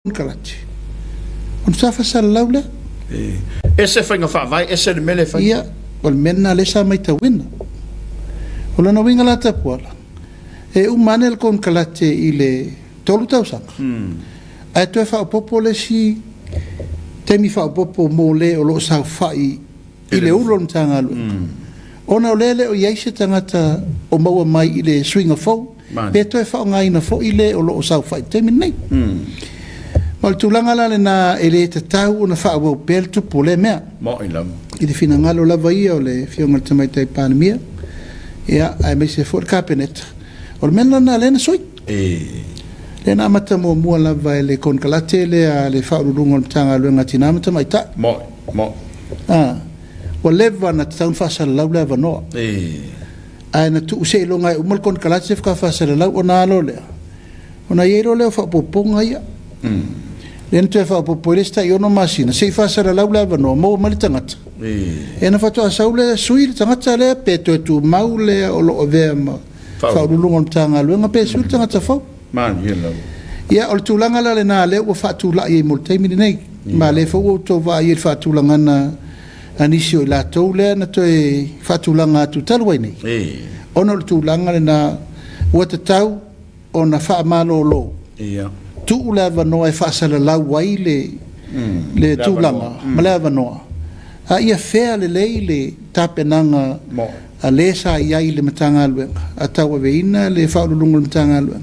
Konekarate. Ona sa faasalalau lea. E ese faiga faavae, ese le mea lea e fai. Ia, o le mea lena lea sa matauina. O lona uiga la Tapuala, e uma ane le konekarate i le 3 tausaga, ae toe faaopoopo le isi taimi faaopoopo mo le o lo o saofai i le ulu o le Matagaluega, ona o lea e le o i ai se tagata o maua mai i le suiga fou, pe toe faaaogaina foi le o lo o saofai i le taimi lenei. Ma o le tulaga la lena e le tatau ona faaauau pea le tupu o lea mea. I le finagalo lava ia o le Afioga i le Tamaitai Palemia, ia, aemaise foi le Kapeneta, o le mea lena lea na sui. Lea na amata muamua lava e le konekarate lea a le Faauluuluga o le Matagaluega a Tina ma Tamaitai. Ah, ua leva ona tatau ona faasalalau le avanoa. Ae na tuu seiloga e uma le konekarate faatoa faasalalau ona alo lea, ona i ai loa lea o faaopoopoga ia. Lea na toe faaopoopo ai le isi tai 6 masina se i faasalalau le avanoa, maua mai le tagata. Ia ona faatoa sau lea sui le tagata lea pe toe tumau lea o lo o avea ma Faauluuluga o le Matagaluega pe sui le tagata fou. Malie lava. Ia, o le tulaga la lena lea ua faatulai ai mo le taimi lenei. Ma lea foi ua outou vaai i le faatulagana a nisi o i latou lea na toe faatulaga atu talu ai nei, ona o le tulaga lena ua tatau ona faamalolo, tuu le avanoa e faasalalau ai le, le tulaga ma le avanoa, a ia fea lelei le tapenaga a le sa i ai i le Matagaluega a tauaveina le Faauluuluga o le Matagaluega,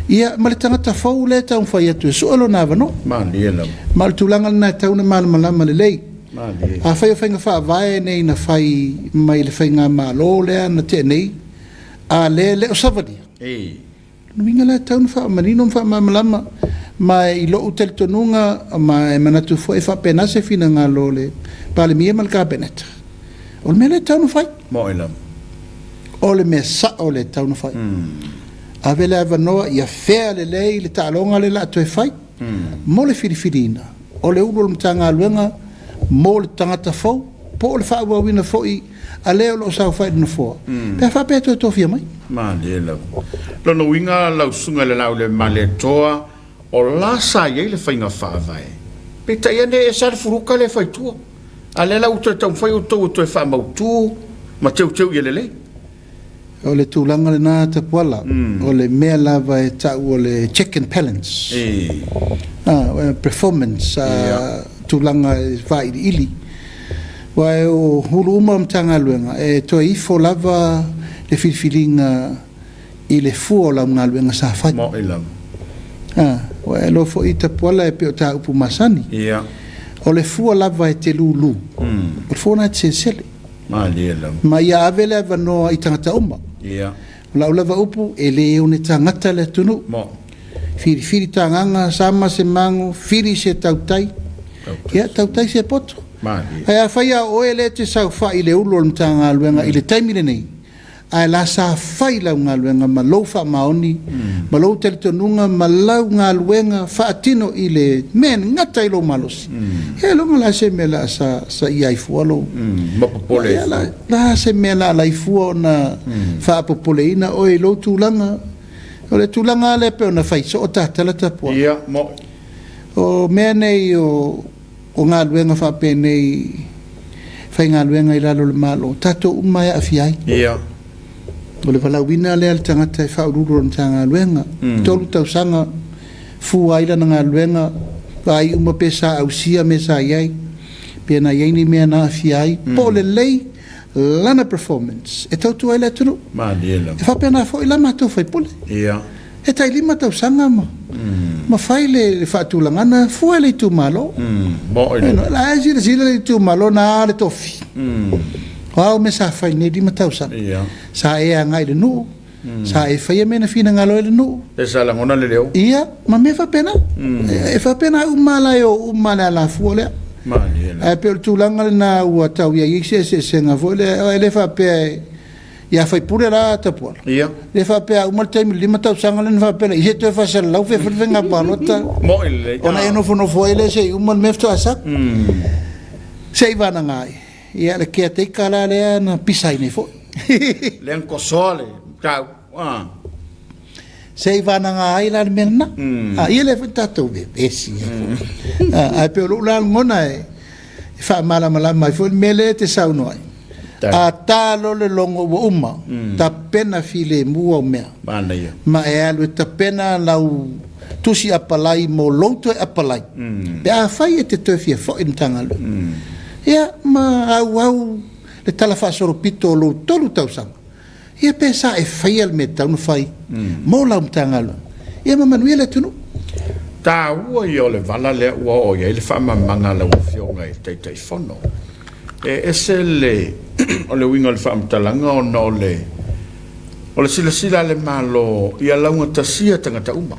ia ma le tagata fou lea e taumafai atu e sue lona avanoa. Malie lava. Ma o le tulaga lena e tatau ona malamalama lelei. Malie. Afai o faiga faavae nei na fai mai le faigamalo lea na tea nei, a lea e le o savalia, Lona uiga la e tatau ona faamanino ma faamalamalama. Ma i lou talitonuga ma e manatu foi e faapena se finagalo o le Palemia ma le Kapeneta, o le mea lea e tatau ona fai. Moi lava. O le mea sao lea e tatau ona fai. Ave le avanoa ia fea lelei le taaloga lea o le a toe fai mo le filifiliina o le ulu o le Matagaluega mo le tagata fou po o le faaauauina foi a le o lo o saofai i le Nofoa, pe a faapea e toe tofia mai. Malie lava. Lona uiga lau susuga i le Laaulialemalietoa, o la sa i ai le faiga faavae, peitai ane e ese lava le fuluka lea e fai i tua, a o lea la ua toe taumafai outou e toe faamautu ma teuteu ia lelei. O le tulaga lena Tapuala, o le mea lava e tau o le check and balance, performance, tulaga e vailiili. Aua o Ulu uma o Matagaluega e toe ifo lava le filifiliga i le fua o lau galuega sa fai. Moi lava. Ua e iloa foi Tapuala e pei o ta upu masani. O le fua lava e te lulu, o le fua lena e te selesele. Malie lava. Ma ia ave le avanoa i tagata uma. Ia. O lau lava upu, e le one tagata le atunuu. Mo. Filifili tagaga, sama se mago, fili se tautai. Ia, tautai se poto. Malie. Ae afai a o oe lea e te saofai i le ulu o le Matagaluega i le taimi lenei, Ae la sa fai lau galuega ma lou faamaoni, ma lou talitonuga ma lau galuega faatino i le mea e gata ai lou malosi. Ia iloga la se mea la sa saia ai fua lou. Ma popole ai fua. La se mea la alai fua ona faapopoleina oe i lou tulaga. O le tulaga lava lea e pei ona fai soo ta tala tapuai. Ia, mo. O mea nei o O galuega faapenei faigaluega i lalo o le Malo, tatou uma e aafia ai. Ia. O le valaauina lea a le tagata e faauluulu o le Matagaluega, 3 tausaga fua ai lana galuega, vaai uma pe sa ausia mea sa i ai, pe na i ai ni mea na aafia ai, po o lelei lana performance e tautua ai le atunuu. Malie lava. E faapena foi la matou faipule. Ia. E tai 5 tausaga ma ma fai le faatulagana fua e le itumalo. La e silasila le itumalo na le tofi. O a au mea sa fai nei 5 tausaga. Sa e agai i le nuu, sa e faia mea na finagalo ai le nuu. Pe sa lagona le leo. Ia, ma mea faapena. E faapena uma la e o uma le alafua lea. Ae pei o le tulaga lena ua tau i ai se eseesega foi lea, e le faapea e Ia faipule la Tapuala. Ia. Le faapea a uma le taimi 5 tausaga lea na faapea lea, i se toe faasalalau fia fai le faiga palota. Moi lelei. Ona e nofonofo ai lea se i uma le mea faatoa sau. Se i vanaga ai. Ia le caretaker la lea na pisa ai nei foi. Lea na tosoa le mataupu. Ah. Se i vanaga ai la le mea lena. A ia lea foi tatou vevesi ai foi. A, ae pei o lou la lagona e faamalamalama ai foi le mea lea e te saunoa ai. A ta loa le logo ua uma, tapena filemu au mea. Manaia. Ma e alu e tapena lau tusi apalai mo lou toe apalai, pe afai e te toe fia foi i le Matagaluega. Ia, ma auau le tala faasolopito o lou tolu tausaga. Ia pe sa e faia le mea e tatau ona fai mo lau Matagaluega, ia ma manuia le atunuu. Taua ia o le vala lea ua oo i ai le faamamaga a lau Afioga i le Taitaifono. E ese le o le uiga o le faamatalaga ona o le o le silasila a le Malo ia laugatasia tagata uma.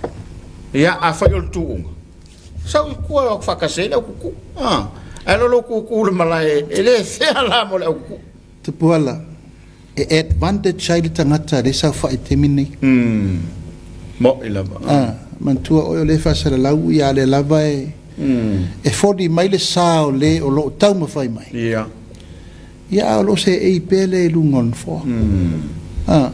Ia, afai o le tuuga, sau i tua e o atu faatasi ai le aututu. Ae o lou tutu i le malae e le fea la mo le aututu. Tupuola, e advantage ai le tagata lea e saofai i le taimi lenei. Umm. Mo'i lava. Ah, manatua oe o lea e faasalalau ia a o lea lava e e foli mai le sa o le o lo o taumafai mai. Ia. Ia a o lo o seei pea le i luga o le nofoa. Ah,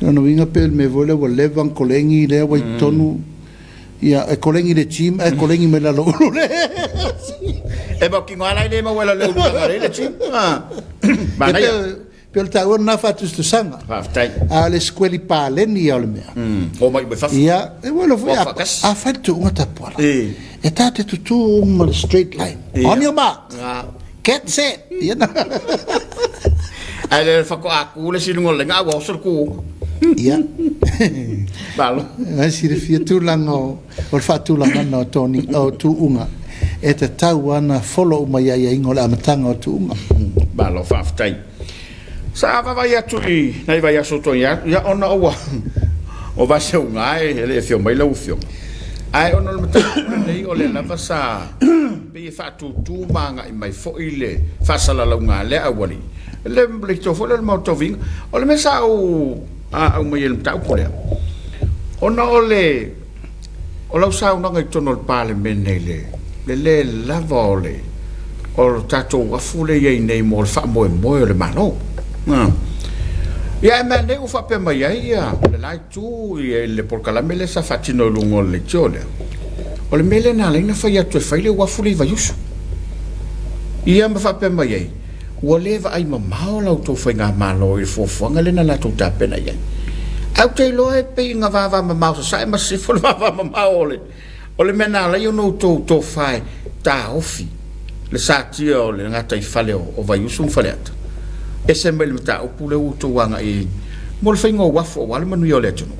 lona uiga pei o le mea foi lea ua leva ona kolegi lea ua i totonu ia e kolegi i le gym ae kolegi mai lalo o ulu le E mautinoa lava la e le maua e le ulu leaga o lea e i le gym. Ah. Manaia. Pei o le taua lena faatusatusaga. Faafetai. A o le sikueli paleni ia o le mea. O mai mai fafo. Ia, e ua foi a, a fai le tuuga tapuala. E ta te tutū uma le straight line. On your mark. Get set. Ia na. Ae le faatoa tu le isi i luga o le laina, a ua oso le tuuga. Ia. Malo. Ai silafia tulaga o o le faatulagaga o toni o tuuga e tatau lava ona follow uma i aiaiga o le amataga o tuuga. Malo faafetai. Sa vaavaai atu i nai vaiaso ua tuanai atu, ia ona ua o Vaseuga e le i afio mai lau Afioga, ae ona o le mataupu lenei o lea lava sa pei e faatutu ma agai mai foi le faasalalauga a lea aualii, le leitioa foi lea o le Maota o Viiga. O le mea sa ou aumaia i le mataupu lea, ona o le O lau saunoaga i totonu o le Palemene i le le le lava o le o le tatou uafu lea e i ai nei mo le faamoemoe o le Malo. Ia ae meanei ua faapea mai ai ia le la itu i le polokalame lea sa faatino i luga o le leitio lea, o le mea lea na ala ai ona fai atu e fai le uafu lea i Vaiusu. Ia ma faapea mai ai, Ua le vaai mamao la outou faigamalo i le fuafuaga lea na latou tapena i ai. Ae ou te iloa e pei na vavamamao sasae ma sisifo le vavamamao o le, o le mea na ala ai ona outou tofa e taofi le satia o le gataifale o, o Vaiusu ma Faleata, ese mai le mataupu lea ua outou agai ai mo le faiga o uafu aua le manuia o le atunuu.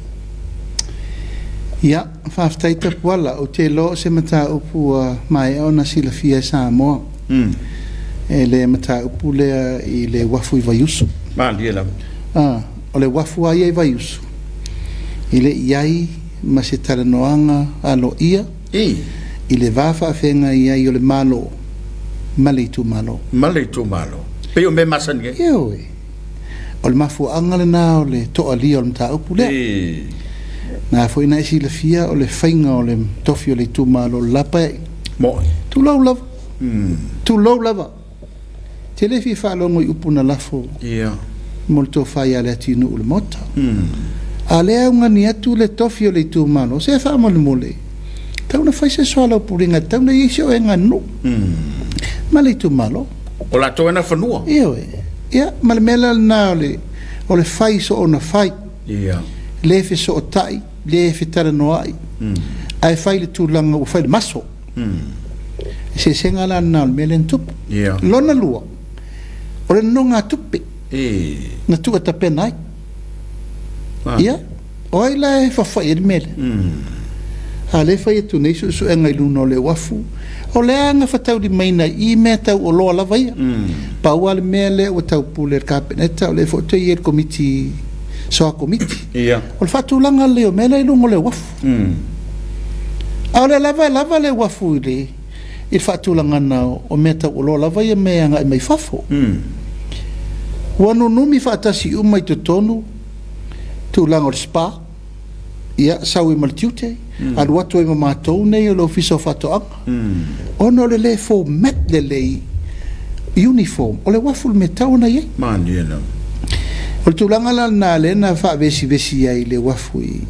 Ia, faafetai Tapuala. Ou te iloa o se mataupu ua maea ona silafia e Samoa. E le mataupu lea i le uafu i Vaiusu. Malie lava. A, o le uafu lava ia i Vaiusu, e le i ai ma se talanoaga aloaia i le va faafeagai ai o le Malo ma le itumalo. Ma le itumalo. Pei o mea masani ai. Ioe. O le mafuaaga lena o le toalia o le mataupu lea. Na foi na e silafia o le faiga o le tofi o le itumalo o le la paeaiga. Moe. Tulou lava. Tulou lava. Te le fia faalogo i upu na lafo mo le tofa ia Leatinuu i le Maota. A lea e augani atu le tofi o le itumalo, se faamolemole, tatau ona fai se soalaupulega, e tatau ona i ai se oega nuu ma le itumalo. O latou e na fanua. Ioe. Ia, ma le mea la lena o le, o le fai soona fai. Ia. Le fesootai, le fetalanoai, ae fai i le tulaga ua fai le maso. Eseesega la lena o le mea lea na tupu. Ia. Lona lua, o le nonogatupe na tuu e tapena ai. Ia, o ai la e fafai ai le mea lea? A lea e fai atu nei suesuega i luna o le uafu, o le a gafataulimaina i mea tau oloa lava ia. Pau lava le mea lea ua taupule e le Kapeneta, o lea foi ua toe i ai le Komiti, Soa Komiti. Ia. O le faatulaga lelei o mea la i luga o le uafu. A o lea lava e lava le uafu i le i le faatulagana o mea tauoloa lava ia mea e agai mai fafo. Ua nunumi faatasi uma i totonu tulaga o le spa, ia, sau ai ma le tiute, alu atu ai ma matou nei o le Ofisa o Faatoaga, ona o le le format lelei, uniform, o le uafu le mea e tatau ona i ai. Malie lava. O le tulaga la lena lea na faavesivesi ai i le uafu i.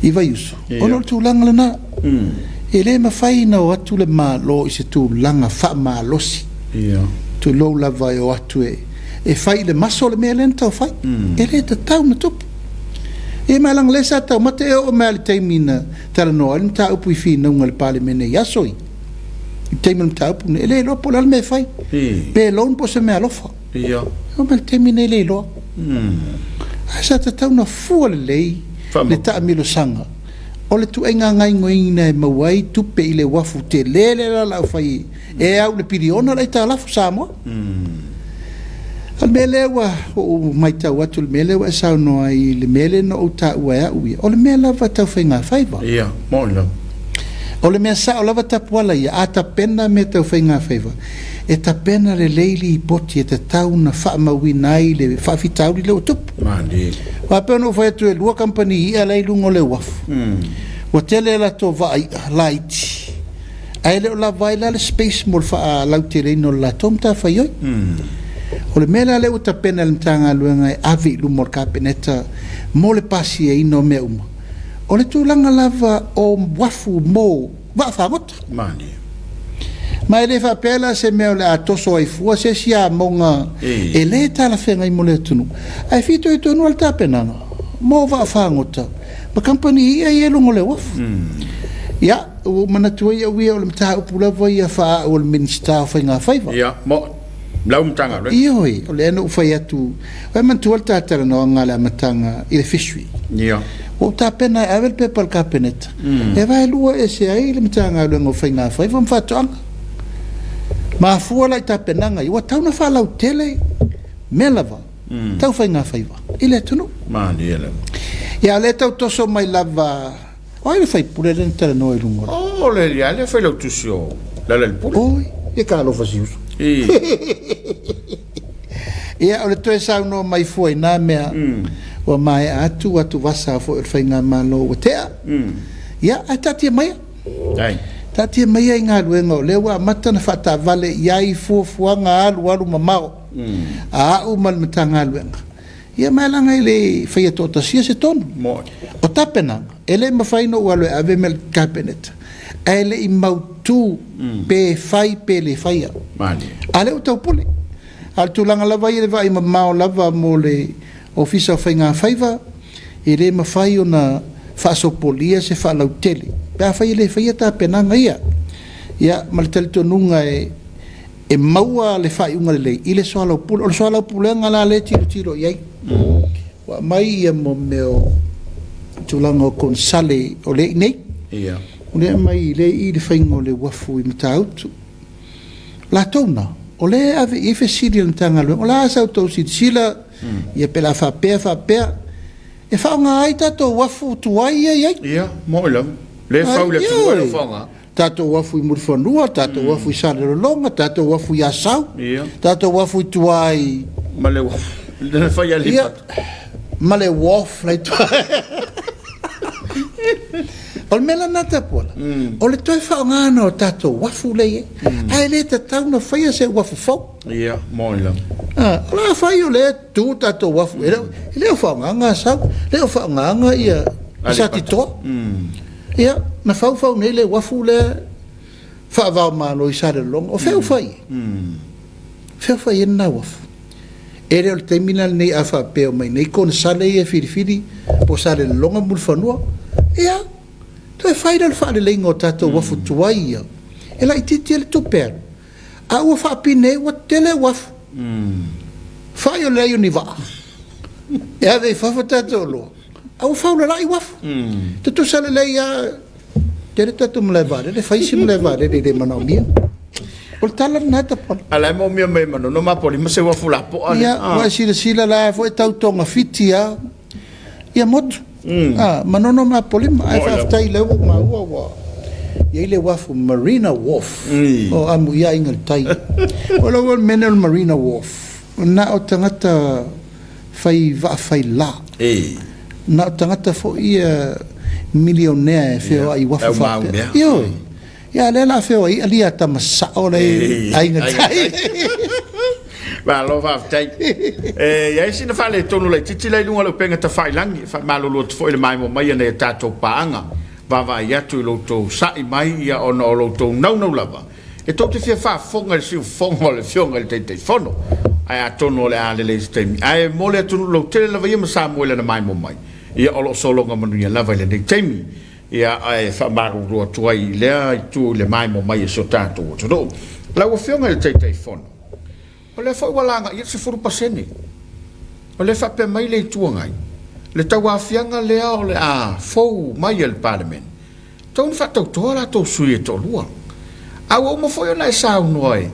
I Vaiusu, ona o le tulaga lena. E le mafai ona o atu le Malo i se tulaga faamalosi, tulou lava e o atu e fai i le maso le mea lea na tau fai. E le tatau ona tupu. Ia ma leaga o lea sa taumate e oo mai lava i le taimi na talanoa ai le mataupu i finauga a le Palemene i aso ia, i le taimi o le mataupu lenei, e le iloa po o le a le mea e fai, pe loan po o se meaalofa. Ia. Oo mai le taimi nei le iloa. Ae sa tatau ona fua lelei le taamilosaga o le tuaiga gaoioiga e maua ai tupe i le uafu tele lea la o le a fai e au i le piliona le aitalafu Samoa. O le mea lea ua ou matau atu i le mea lea ua e saunoa ai i le mea lea na ou taua e au ia, o le mea lava tau faigafaiva. Ia, moni lava. O le mea sao lava Tapuala ia, a tapena mea tau faigafaiva, E tapena lelei lipoti e tatau ona faamauina ai le faafitauli lea ua tupu. Malie. Aua pei ona ou fai atu e lua kamupani i'a la e i luga o le uafu. Ua tele a latou vaa i'a laiti, ae le o lava ai la le space mo le faalauteleina o le latou matafaioi. O le mea la lea ua tapena e le Matagaluega e ave i luma o le Kapeneta mo le pasiaina o mea uma, o le tulaga lava o uafu mo vaafagota. Malie. Ma e le faapea la se mea o le a toso ai fua se isi amoga e le talafeagai mo le atunuu, ae fitoitonu lava le tapenaga mo vaafagota ma kamupani i'a ia i luga o le uafu. Ia, ua ou manatu ai au ia o le mataupu lava ia faa-au a le Minisita o Faigafaiva. Ia, mo lau Matagaluega. Ioe, o lea na ou fai atu, e manatua le ta talanoaga i le amataga i le fishery. Ia. Ua ou tapena e ave le pepa i le Kapeneta, e vaelua ese ai le Matagaluega o Faigafaiva ma Faatoaga. Mafua la i tapenaga ia, ua tatau ona faalautele mea lava tau faigafaiva i le atunuu. Malie lava. Ia, o lea e tau toso mai lava. O ai le faipule lea na talanoa i luga o le... O le ia lea failautusi o Lealailepule. Oi, ia talofa si uso. Ia, o le toe saunoa mai fua i na mea, ua maea atu atuvasa foi o le faigamalo ua tea. Ia, ae taatia maia. Taatia maia i galuega o lea ua amata ona faataavale i ai fuafuaga alualu mamao a au ma le Matagaluega. Ia ma e leaga e le faia toatasia se tonu. O tapenaga, e le mafai ona ou alu e ave mea i le Kapeneta, ae le i mautu pe fai pe le faia. A o lea ua taupule. A o le tulaga lava ia i le vaai mamao lava mo le Ofisa o Faigafaiva, e le mafai ona faasopolia se faalautele pe afai e le faia tapenaga ia. Ia, ma le talitonuga e e maua le faaiuga lelei i le soalaupule. O le soalaupulega la lea e tilotilo i ai. Ua aumai ia mo mea o tulaga o konesale o lea e i inei. O lea e aumai lea e i i le faiga o le uafu i Matautu. Latou na, o lea e ave i ai fesili a le Matagaluega, o le a sa outou silasila, ia pe la faapea faapea, e faaaoga ai tatou uafu tuai ia e i ai. Ia, moni lava. Lea e fau i le atunuu e le o faaaoga. Tatou uafu i Mulifanua, tatou uafu i Salelologa, tatou uafu i Asau, tatou uafu i tua i... Ma le uafu, le fai Aleipata. Ma le wharf la i tua. O le mea la lena Tapuala, o le toe faaaogaina o tatou uafu lea e i ai, ae le tatau ona faia se uafu fou. Ia, moni lava. O le a fai o lea e tu tatou uafu, e le o faaaogaina Asau, e le o faaaogaina ia Satitoa. Ia, na faufau nei le uafu lea faava-o-Malo i Salelologa. O fea ua fai ai? O fea ua fai ai lena uafu? E le o le taimi la lenei a faapea omai nei konesale ia e filifili po o Salelologa ma Mulifanua. Ia, toe fai lea o le faaleleiga o tatou uafu tuai ia, e laitiiti ai le tupe alu. A ua faapine ai ua tele uafu. Fai o le leai o ni vaa e ave i fafo tatou oloa, a ua faulalai uafu. Tutusa lelei lava, tele tatou malae vaalele, fai isi malae vaalele e le manaomia. O le tala lena e Tapuala. A la e moomia mai e Manono ma Apolima se uafu lapoa lea. Ia, ua e silasila la foi e tau togafiti lava ia motu. A, Manono ma Apolima. Ae faafetai lea ua ou maua ua i ai le uafu Marina Wharf o Amuia Aiga i le Tai. O lau le mea lenei o le Marina Wharf, na o tagata fai vaa fai la. Na o tagata foi ia milionea e feoai i uafu faapea. Ioe. Ia, a o lea o le a feoai alia tama sao la e Aiga i le Tai. Malo faafetai. E i ai sina faaletonu laitiiti la i luga o le upega tafailagi, e faamalulu atu foi i le maimoa mai a nai a tatou paaga, vaavaai atu i lo outou sa'i mai ia ona o lo outou naunau lava e tou te fia faafofoga i le siufofoga o le Afioga i le Taitaifono. Ae atonu o le a lelei i se taimi. Ae mo le atunuu lautele lava ia ma Samoa i lana maimoa mai, ia o lo o sologa manuia lava i lenei taimi. Ia, ae faamalulu atu ai i lea itu i le maimoa mai e si o tatou atunuu. Lau Afioga i le Taitaifono, o lea foi ua lagaia le 10%. O lea e faapea mai le Itu Agai, le tauaofiaga lea o le a fou mai e le Palemene, tatau ona faatautoa latou sui e toalua. A ua uma foi ona e saunoa e,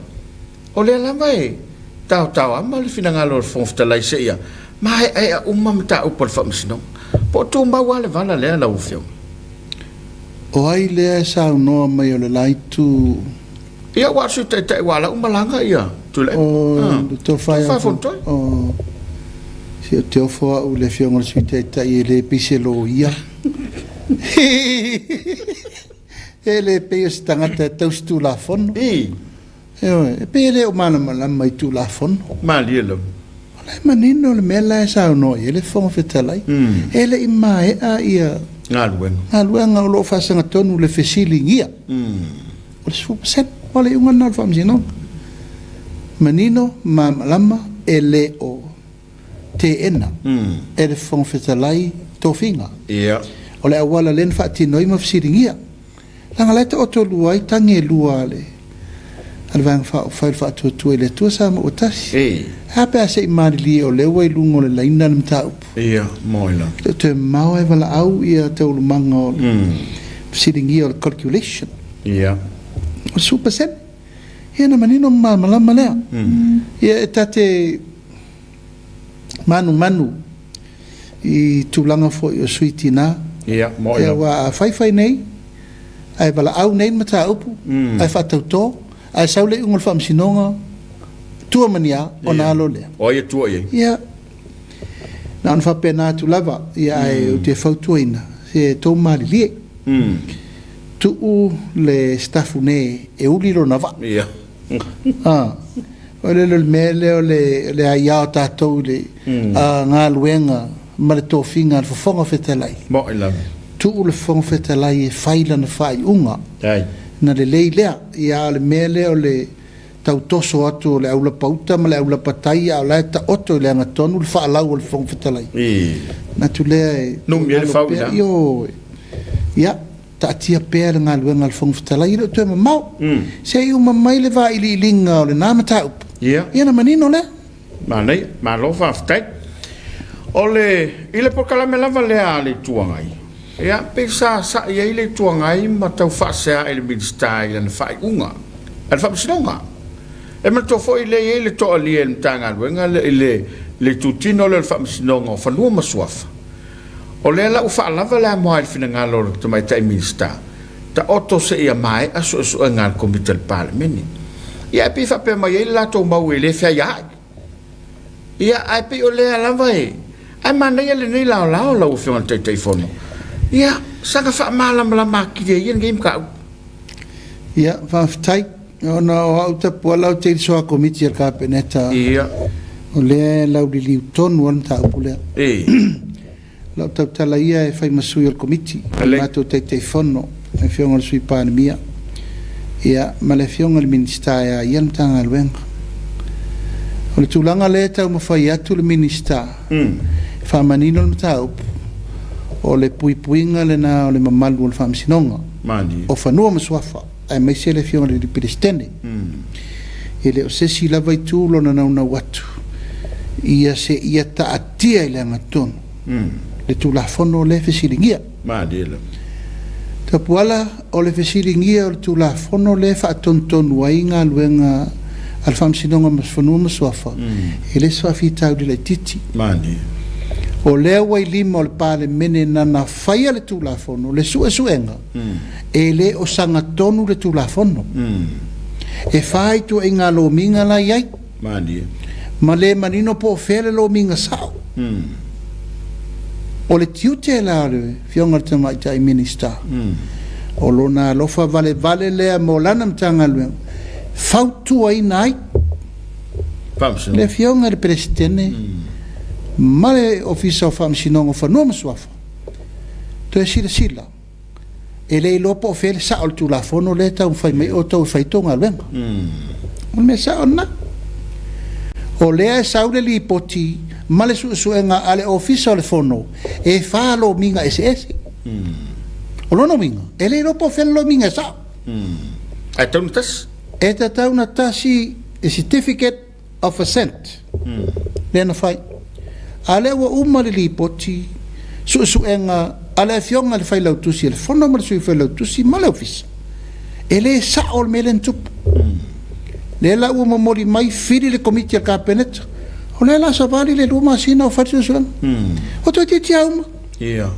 o lea lava e taotaoama le finagalo o le Fofoga Fetalai seia maeaea uma mataupu a le Faamasinoga. Po o tumau lava le vala lea lau Afioga? O ai lea e saunoa mai o le la itu? Ia, aua o le Sui Taitai ua ala uma laga ia Tuilaepa. O le tofa ia Fonotoe. O, se ou te ofo au i le Afioga i le Sui Taitai e le pei se loia. E le pei o se tagata e tausi Tulafono. Ioe, e pei e le o malamalama i Tulafono. Malie lava. O la e manino le mea la e saunoa i ai le Fofoga Fetalai. E le i maea ia galuega. Galuega o lo o faasagatonu le fesiligia. O le 10% o le iuga lena o le Faamasinoga. Manino, malamalama, e le o teena e le Fofoga Fetalai tofiga. O le auala lea na faatino ai ma fesiligia. Leaga la e taotolua ai tagi e lua a le a le Vaega Faaupufai o le Faatuatua i le Atua Samoa ua Tasi. Ae a pe a se i malilie o lea ua i luga o le laina le mataupu. Ia, moe lava. E le o toe mamao ae valaau ia taualumaga o le fesiligia o le calculation. Ia. O le 10%. Ia ona manino ma malamalama lea. Ia e ta te manumanu i tulaga foi o sui tina. Ia, moe lava. Aua a faifai nei, ae valaau nei le mataupu, ae faatauto, ae sau le iuga o le faamasinoga, tua ma ni a, ona alo lea. O ai e tua i ai? Ia, na ona faapena atu lava, ia ae ou te fautuaina, se tou malilie. Tuu le Sitafune e uli lona vaa. Ia. A, o le mea lea o le aia o tatou i le galuega ma le tofiga a le Fofoga Fetalai. Moe lava. Tuu le Fofoga Fetalai e fai lana faaiuga. Na lelei lea. Ia, a o le mea lea o le tau toso atu o le aulapa uta ma le aulapa tai, a o la e taoto i le agatonu le faalau a le Fofoga Fetalai. Manatu lea e Numi ai le fau i ina. Ioe. Ia, taatia pea le galuega a le Fofoga Fetalai, e le o toe mamao. Se i uma mai le vailiiliga o lena mataupu, ia ona manino lea. Manaia, malo faafetai. O le, i le polokalame lava lea a le Itu Agai, ia, pei sa sa'i ai le Itu Agai ma tau faasea i le Minisita i lana faaiuga a le Faamasinoga. E manatua foi lea e i ai le toalia i le Matagaluega i le, le itutino lea o le Faamasinoga o Fanua ma Suafa. O lea la ua faalava le amoa i le finagalo o le Tamaitai Minisita, taoto seia maea suesuega a le Komiti a le Palemene. Ia ae pei e faapea mai ai le latou mau e le feaiaai. Ia ae pei o lea lava e... Ae manaia lenei laolao lau Afioga i le Taitaifono. Ia, saga faamalamalama atili ai ia lenei mataupu. Ia, faafetai. Ona o au tapuala ou te i le soa komiti a le Kapeneta. Ia. O lea e lauliliu tonu lava le mataupu lea. E. O lau tautala ia e fai ma sui o le Komiti, le matou Taitaifono, le Afioga i le Sui Palemia, ia, ma le Afioga i le Minisita e a ia le Matagaluega. O le tulaga lea e taumafai atu le Minisita e faamanino le mataupu, o le puipuiga lena o le mamalu o le Faamasinoga o Fanua ma Suafa, aemaise le Afioga i le Peresetene. E le o se isi lava itu lona naunau atu, ia seia taatia i le agatonu le Tulafono lea e fesiligia. Tapuala, o le fesiligia o le Tulafono lea e faatonutonu ai galuega a le Faamasinoga o Fanua ma Suafa, e le o se faafitauli laitiiti. O lea ua i lima o le Palemene nana faia le Tulafono, le suesuega, E le o sagatonu le Tulafono. E fa ituaiga lomiga la i ai. Ma le manino po o fea le lomiga sao. O le tiute la o le Afioga i le Tamaitai Minisita, o lona alofa valevale lea mo lana Matagaluega, fautuaina ai. Le Afioga i le Peresetene ma le Ofisa o Faamasinoga o Fanua ma Suafa, toe silasila, e le iloa po o fea le sao o le Tulafono lea e taumafai mai outou e fai ai tou galuega. O le mea sao lena. O lea e sau le lipoti ma le suesuega a le Ofisa o le Fono e fa lomiga eseese. O lona uiga, e le iloa po o fea le lomiga e sao. Ae tatau ona tasi. E tatau ona tasi le Certificate of Assent lea na fai. A o lea ua uma le lipoti suesuega a le Afioga i le Failautusi o le Fono ma le Sui Failautusi ma le Ofisa, e le sao le mea lea na tupu. Lea la ua momoli mai fili le Komiti a le Kapeneta, o lea la a savali le 2 masina o fai le suesuega. Ua toeitiiti lava uma. Ia.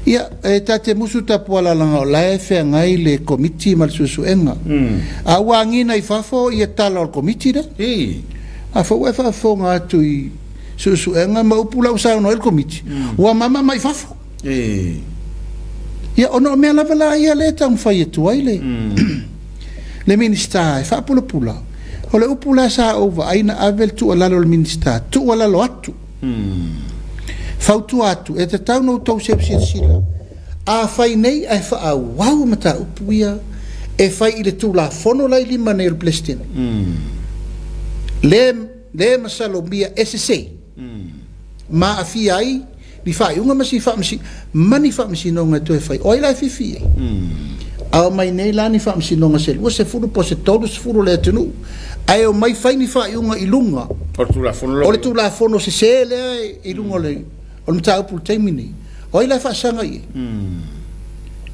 Ia, e ta te musu tapuala leaga o la e feagai le Komiti ma le suesuega. A ua agiga i fafo ia tala o le Komiti lea. A foi ua e faafofoga atu i suesuega ma upu la ua saunoa ai le Komiti, ua mama mai fafo. Ia, ona o mea lava la ia lea e taumafai atu ai le le Minisita e faapulapula, o le upu la sa ou vaai na ave le tuualalo a le Minisita, tuualalo atu. Fautua atu, e tatau ona outou seu silasila, a fai nei ae faaauau mataupu ia e fai i le Tulafono la e i lima nei o le Peresetene, lea e masalomia e sese, ma aafia ai ni faaiuga ma si faamasi ma ni faamasinoga e toe fai. O ai la e fifi i ai? A omai nei la ni faamasinoga se 20 po o se 30 o le atunuu, ae omai fai ni faaiuga i luga o le Tulafono, o le Tulafono sese lea i luga o le o le mataupu i le taimi nei. O ai la e faasaga i ai?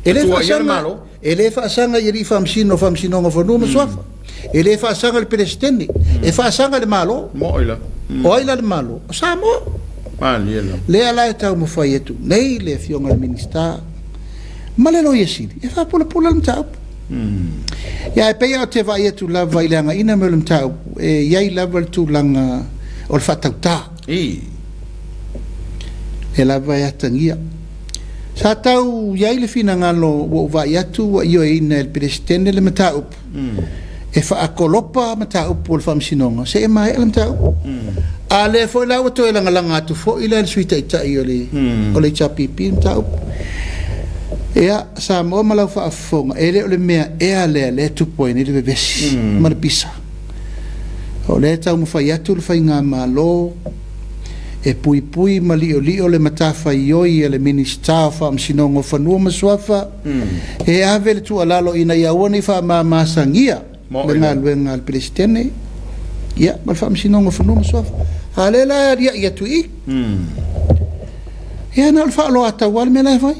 E le faasaga, e le faasaga i alii faamasino o Faamasinoga o Fanua ma Suafa. E le faasaga i le Peresetene, e faasaga i le Malo. O ai la le Malo? O Samoa. Lea la e taumafai atu nei le Afioga i le Minisita ma le Loia Sili e faapulapula le mataupu. Ia, ae pei lava ou te vaai atu lava i le agaiina mai o le mataupu, e i ai lava le tulaga o le faatauta. E lava e atagia. Sa tau i ai le finagalo ua ou vaai atu ua ioeina e le Peresetene le mataupu e faakolopa mataupu o le Faamasinoga seia maea le mataupu. A lea foi la ua toe lagalaga atu foi la e le Sui Taitai o le o le HRPP le mataupu. Ia, Samoa ma lau faafofoga, e le o le mea ea lea lea e tupu ai nei le vevesi ma le pisa. O lea e taumafai atu le Faigamalo e puipui ma liolio le matafaioi a le Minisita o Faamasinoga o Fanua ma Suafa e ave le tuualalo ina ia aua ne i faamamasagia le galuega a le Peresetene ia, ma le Faamasinoga o Fanua ma Suafa. A o lea la e alia'i atu i i, ia na o le faaoloataua lava le mea la e fai.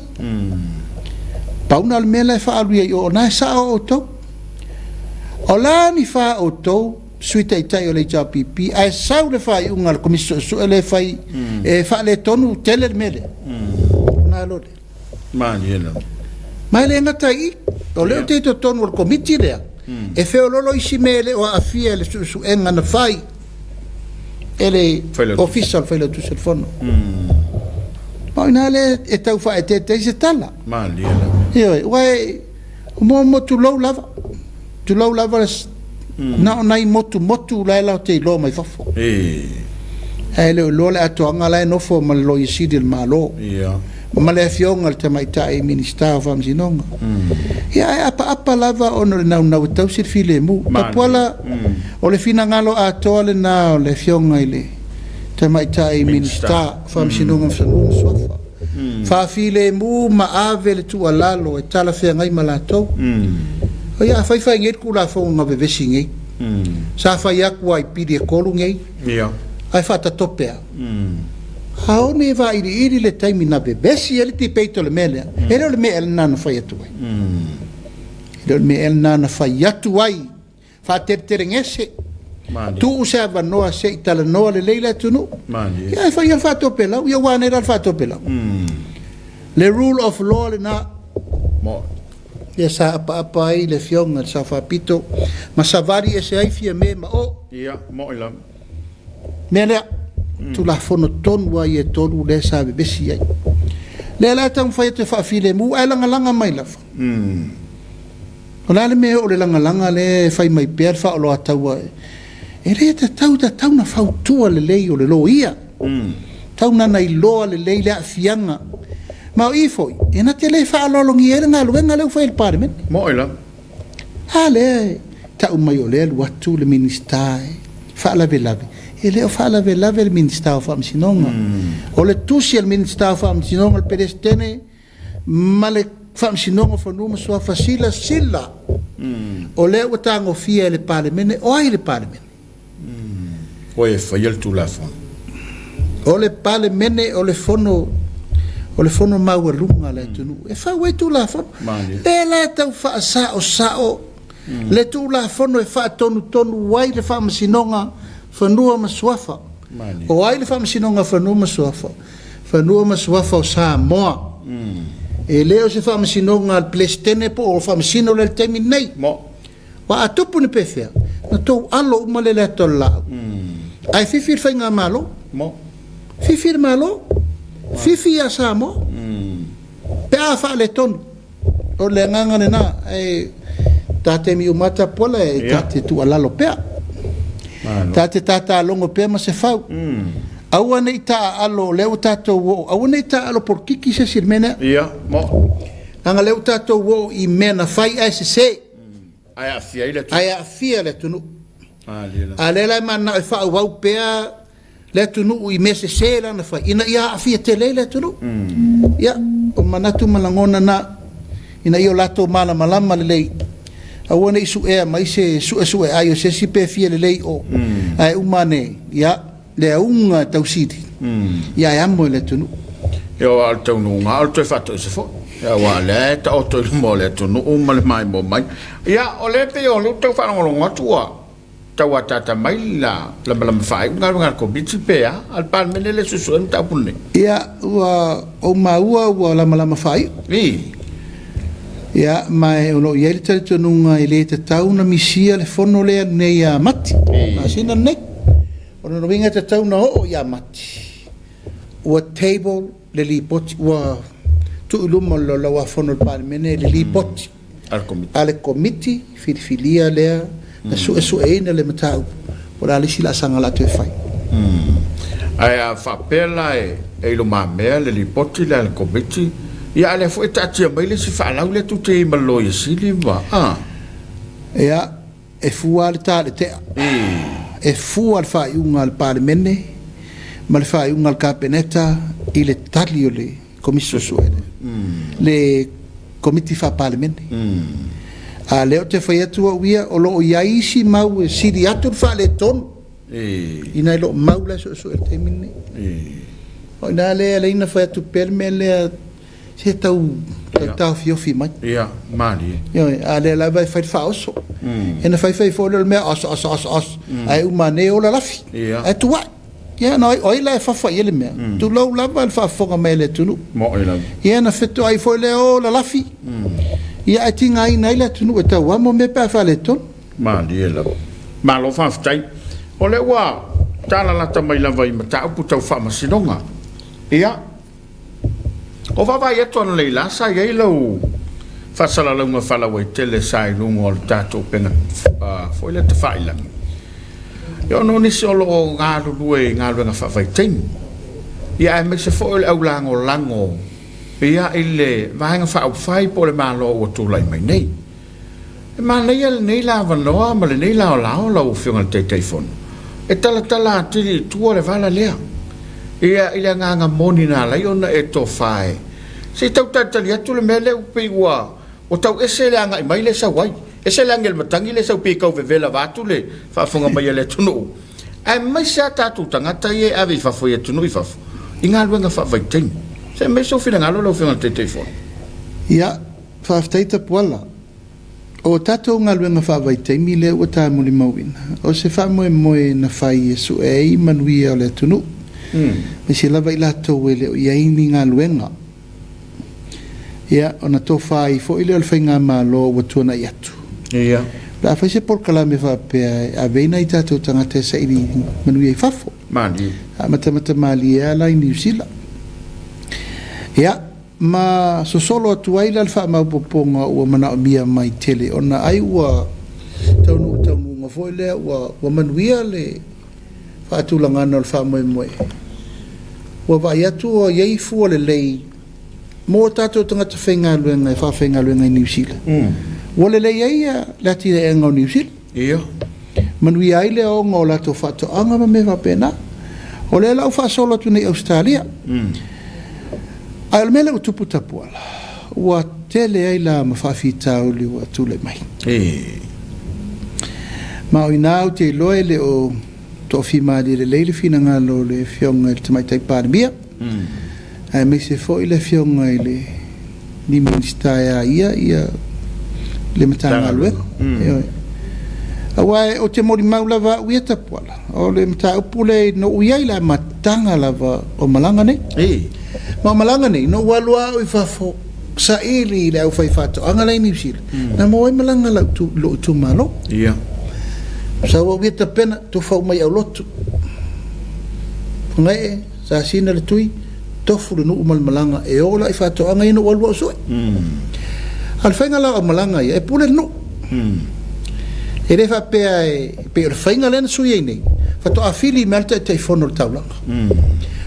Pau na o le mea la e faaalu i ai i o, o lena e sao outou. O le a ni fa outou Sui Taitai o le HRPP, ae sau le faaiuga a le Komisi Suesue lea e fai e faaletonu tele le mea lea, ona alu lea. Malie lava. Ma e le gata i i, o lea ou te i totonu o le Komiti lea, e feoloolo isi mea e le o aafia i le suesuega na fai e le Ofisa o le Failautusi o le Fono. Ma o i ina lea e tau faaeteete ai se tala. Malie lava. Ioe, aua e mo tulou lava. Tulou lava le na o nai motumotu la e latou te iloa mai fafo. Ae le o iloa le atoaga la e nofo ma le Loia Sili o le Malo. Ma le Afioga i le Tamaitai Minisita o Faamasinoga. Ia ae apaapa lava ona o le naunau e tausi le filemu. Tapuala, o le finagalo atoa lena o le Afioga i le Tamaitai Minisita o Faamasinoga ma Fanua ma Suafa. Faafilemu ma ave le tuualalo e talafeagai ma latou. Ia, a fai fai nei le Tulafono na vevesi nei, sa fai atu lava i pili e tolu nei, ae faatatope lava. A o ne vailiili le taimi na vevesi ai le debate o le mea lea, e le o le mea ea lena na fai atu ai. E le o le mea ea lena na fai atu ai. Faateletelegese, tuu se avanoa se i talanoa lelei le atunuu. Ia ae fai ia le faatopelau, ia ua a nei la le faatopelau? Le rule of law lena. Lea sa apaapa ai le Afioga i le Sao Faapito ma savali ese ai Fiame ma o. Ia, mo'i lava. Mea lea, Tulafono tonu lava ia e tolu lea sa vevesi ai. Lea la e taumafai atu e faafilemu ae lagalaga mai lava. O le a le mea o le lagalaga lea e fai mai pea le faaoloataua E le tatau, tatau na fautua lelei o le loia. Tatau na na iloa lelei le aafiaga. Ma o i foi, e na te le faaaloalogia ai le galuega lea ua fai e le Palemene. Mo'i lava. A lea e tau mai o lea e alu atu le Minisita e faalavelave. E le o faalavelave le Minisita o Faamasinoga. O le tusi a le Minisita o Faamasinoga, le Peresetene ma le Faamasinoga o Fanua ma Suafa, silasila, o lea ua tagofia e le Palemene. O ai le Palemene? O e faia le Tulafono. O le Palemene o le fono o le fono maualuga a le atunuu e fau ai Tulafono. Lea la e tau faasaosao le Tulafono e faatonutonu ai le Faamasinoga Fanua ma Suafa. O ai le Faamasinoga Fanua ma Suafa? Fanua ma Suafa o Samoa. E le o se faamasinoga a le Peresetene po o faamasino lea i le taimi lenei. Aua a tupu ni pefea, na tou alo uma lea i le ata o le laau. Ae fifi le faigamalo. Fifi le Malo. Fifi ia Samoa. Pe a faaletonu. O le agaga lena. Ae ta te miu mata pola e ta te tuualalo pea. Ta te tatalogo pea ma se fau. Aua ne i taaalo o lea ua tatou oo, aua ne i taaalo polokiki se isi i le mea lea. Leaga lea ua tatou oo i mea na fai ae sese. Ae aafia ai le atunuu. Ae aafia le atunuu. A lea la e mananao e faaauau pea le atunuu i mea sese la na fai, ina ia aafia tele ai le atunuu. Ia, o manatu ma lagona na, ina ia o latou malamalama lelei, aua ne i suea mai se suesueai o se isi pe fia lelei o, ae uma ane, ia, le auga tausili, ia e amo i le atunuu. Ia, aua o le taunuuga lava o le toe faatoese foi, aua o lea e taoto i luma o le atunuu ma le maimoa mai. Ia, o lea e pei o lea ou te tau faalogologo atu ua tau ataata mai le lamalama faaiu galuega a le Komiti pe a, a le Palemene lea e suesuea le mataupu lenei. Ia, ua ou maua ua lamalama faaiu. I. Ia, ma o lo o i ai le talitonuga e le tatau ona misia le fono lea nei ia Mati, masina lenei. O lona uiga e tatau ona oo ia Mati, ua table le lipoti, ua tuu i luma o le Laulau-a-Fono a le Palemene le lipoti a le Komiti filifilia lea na suesueina le mataupu, po o le a le isi laasaga o le a toe fai. Ae a faapea la e i lumamea le lipoti lea a le Komiti, ia a o lea foi e taatia mai le isi faalau lea tou te i ai ma le Loia Sili ma a. Ia, E fua le ta i le tea. E fua le faaiuga a le Palemene ma le faaiuga a le Kapeneta i le tali o le Komisi Suesue lea, le Komiti Faa-Palemene. A o lea ou te fai atu au ia, o lo o i ai isi mau e sili atu le faaletonu i nai lo mau la e suesue i le taimi lenei. O i ina lea e ala ai ona fai atu pea le mea lea, Se tau tau taofiofi mai. Ia, malie. Ioe, a lea lava e fai le faaoso. E na fai fai foi lea o le mea oso oso oso oso. Ae uma ane e ola lafi. Ia. Ae tuai. Ia, na o ai la e fafa i ai le mea. Tulou lava le faafofoga mai a le atunuu. Mo'i lava. Ia, na fetoai foi lea ola lafi. Ia, ae tigaina ai le atunuu e tau amo mea pe a faaletonu. Malie lava. Malo faafetai. O lea ua talalata mai lava i mataupu tau faamasinoga. Ia. O vaavaai atu analeila sa i ai lau faasalalauga faalauaitele sa i luga o le tatou upega foi lea tafailagi. Ia ona o nisi o lo o galulue i galuega faavaitaimi, ia aemaise foi o le au lagolago ia i le Vaega Faaupufai po o le Malo ua tulai mai nei. E manaia lenei la avanoa ma lenei laolao lau Afioga i le Taitaifono e talatala atili i tua le vala lea. Ia, i le agaga moni na ala ai ona e tofa e se i tau talitali atu le mea lea ua pei ua ua tau ese le agai mai lea e sau ai. Ese le agi a le matagi lea e sau pei e tau vevela vaeatu le faafofoga mai a le atunuu, aemaise a tatou tagata ia e ave i fafo i atunuu i fafo i galuega faavaitaimi. Se i aumai sou finagalo lau Afioga i le Taitaifono. Ia, Faafetai Tapuala. O tatou galuega faavaitaimi lea ua ta molimauina, o se faamoemoe na fai e sue ai manuia o le atunuu, aemaise lava i latou e le o i ai ni galuega. Ia, ona tofa ai foi lea o le faigamalo ua tuanai atu. Ia. O le a fai se polokalame faapea e ave ai nai tatou tagata e saili manuia i fafo. Malie. Amatamata malie lava la i Niu Sila. Ia. Ma sosolo atu ai la le faamaopoopoga ua manaomia mai tele ona ai ua taunuu taunuuga. talitonuga foi lea ua ua manuia le faatulagaga o le faamoemoe, ua vaai atu ua i ai fua lelei mo tatou tagata faigaluega e faafaigaluega i Niu Sila. Ua lelei ai le atinaeina o Niu Sila. Ia. Manuia ai le aoga o latou faatoaga ma mea faapena. O lea la ua faasolo atu nei i Ausetalia. Ae o le mea lea ua tupu Tapuala, ua tele ai la ma faafitauli ua tulai mai. Ma o i ina ou te iloa e le o toafimalie lelei le finagalo o le Afioga i le Tamaitai Palemia, aemaise foi le Afioga i le Minisita e a ia le Matagaluega. Ioe. Aua ou te molimau lava au ia Tapuala, o le mataupu lea na ou i ai i le amataga lava o malaga nei. Ma o malaga nei, na ou alu lava au i fafo saili i le aufaifaatoaga la i Niu Sila, na maua ai malaga a lou itumalo. Ia. Sau au ia tapena, tofa uma i aulotu. Fagaee, Sasina le tui, tofu le nuu ma le malaga e o la i faatoaga ia na ou alu au sue. A o le faiga la o aumalaga ia, e pule le nuu. E le faapea e pei o le faiga lea na sui ai nei, faatoa fili mai le Taitaifono o le taulaga.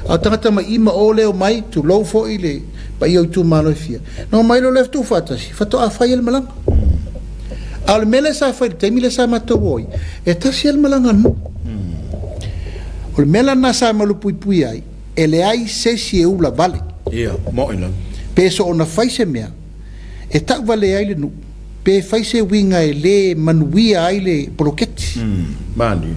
A o tagata mai i ma o lea e omai, tulou foi le paia o itumalo e fia, na omai loa lea tuufaatasi, faatoa fai ai le malaga. A o le mea lea sa fai i le taimi lea sa matou o ai, e tasi lava le malaga a le nuu. O le mea la lena sa malupuipuia ai, e leai se isi e ula vale. Ia, mo'i lava. Pe soona fai se mea, e tau vale ai le nuu, pe fai se uiga e le manuia ai le poloketi. Malie.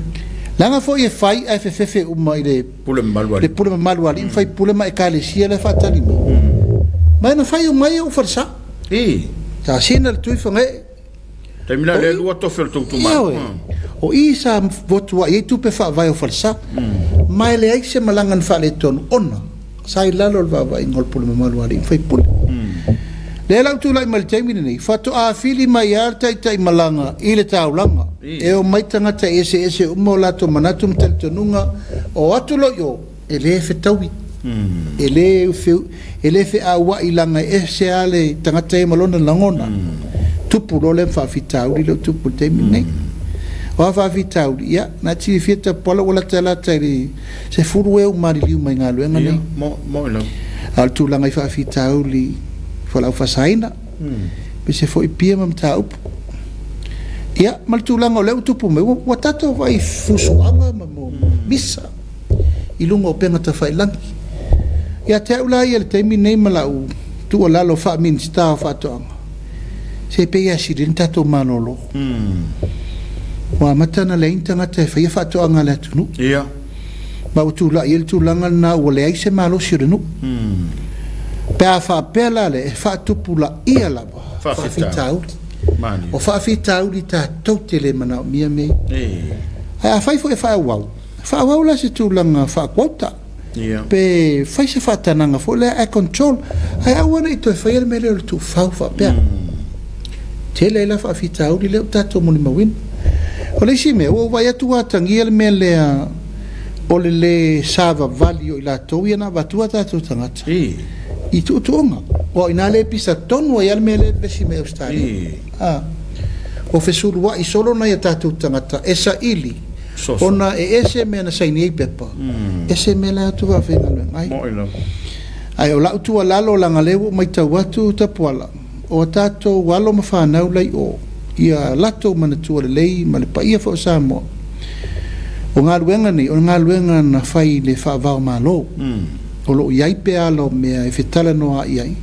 Leaga foi e fai ae fefefe uma i le pule mamalu a alii, le pule mamalu a alii ma faipule ma ekalesia la e faatali mai. Ma e na fai uma ai ou falesa. I. Tasina le tui Fagaee. Taimi la lea lua tofi o le tou itumalo. Ioe. O i sa votuai ai tupe faavae o falesa. Ma e leai se malaga na faaletonu ona sa i lalo o le vaavaaiga o le pule mamalu a alii ma faipule. Lea la ua tulai mai i le taimi lenei, faatoa fili mai lava le taitai malaga i le taulaga. E omai tagata eseese uma o latou manatu ma talitonuga, o atu loa i o, e le fetaui, e le e le feaua'i leaga e ese lava le tagata ia ma lona lagona. Tupu loa lea ma faafitauli lea ua tupu i le taimi lenei. O a faafitauli? Ia, na te silafia Tapuala ua latalata i le 10 ea ua maliliu mai galuega nei. A o le tulaga i faafitauli fualaau faasaina, aemaise foi pia ma mataupu. Ia, ma le tulaga o lea ua tupu mai, ua tatou vaai i fusuaga ma misa i luga o upega tafailagi. Ia te au la ia i le taimi lenei ma lau tuualalo faa-Minisita o Faatoaga, se pei lava e sili ai ona tatou malolo. Ua amata ona leai ni tagata e faia faatoaga a le atunuu. Ia. Ma ua tulai ai le tulaga lena ua leai se malosi o le nuu. Pe a faapea la lea, e faatupulaia lava faafitauli. O faafitauli tatou te le manaomia mea ia. Ae afai foi e faaauau, Faaauau la se tulaga faa-quota pe fai se faatanaga foi lea ae control ae aua ne i toe faia le mea lea o le tuufau faapea. Tele ai la faafitauli lea ua tatou molimauina. O le isi mea, ua ou vaai atu ua atagia le mea lea o le le savavali o i latou ia na avatua tatou tagata i tuutuuga. Aua o i ina lea e pisa tonu ai lava le mea lea e vevesi mai Ausetalia. Ua fesulua'i solo nai a tatou tagata e saili Ona e ese mea na saini ai pepa, ese mea la e atu faafaigaluega ai. Mo'i lava. Ae o la'u tuualalo leaga lea ua ou maitau atu Tapuala, o a tatou alo ma fanau la i o, ia latou manatua lelei ma le paia foi o Samoa, o galuega nei, o le galuega na fai i le faavaomalo. O lo o i ai pea ala o mea e fetalanoa'i ai,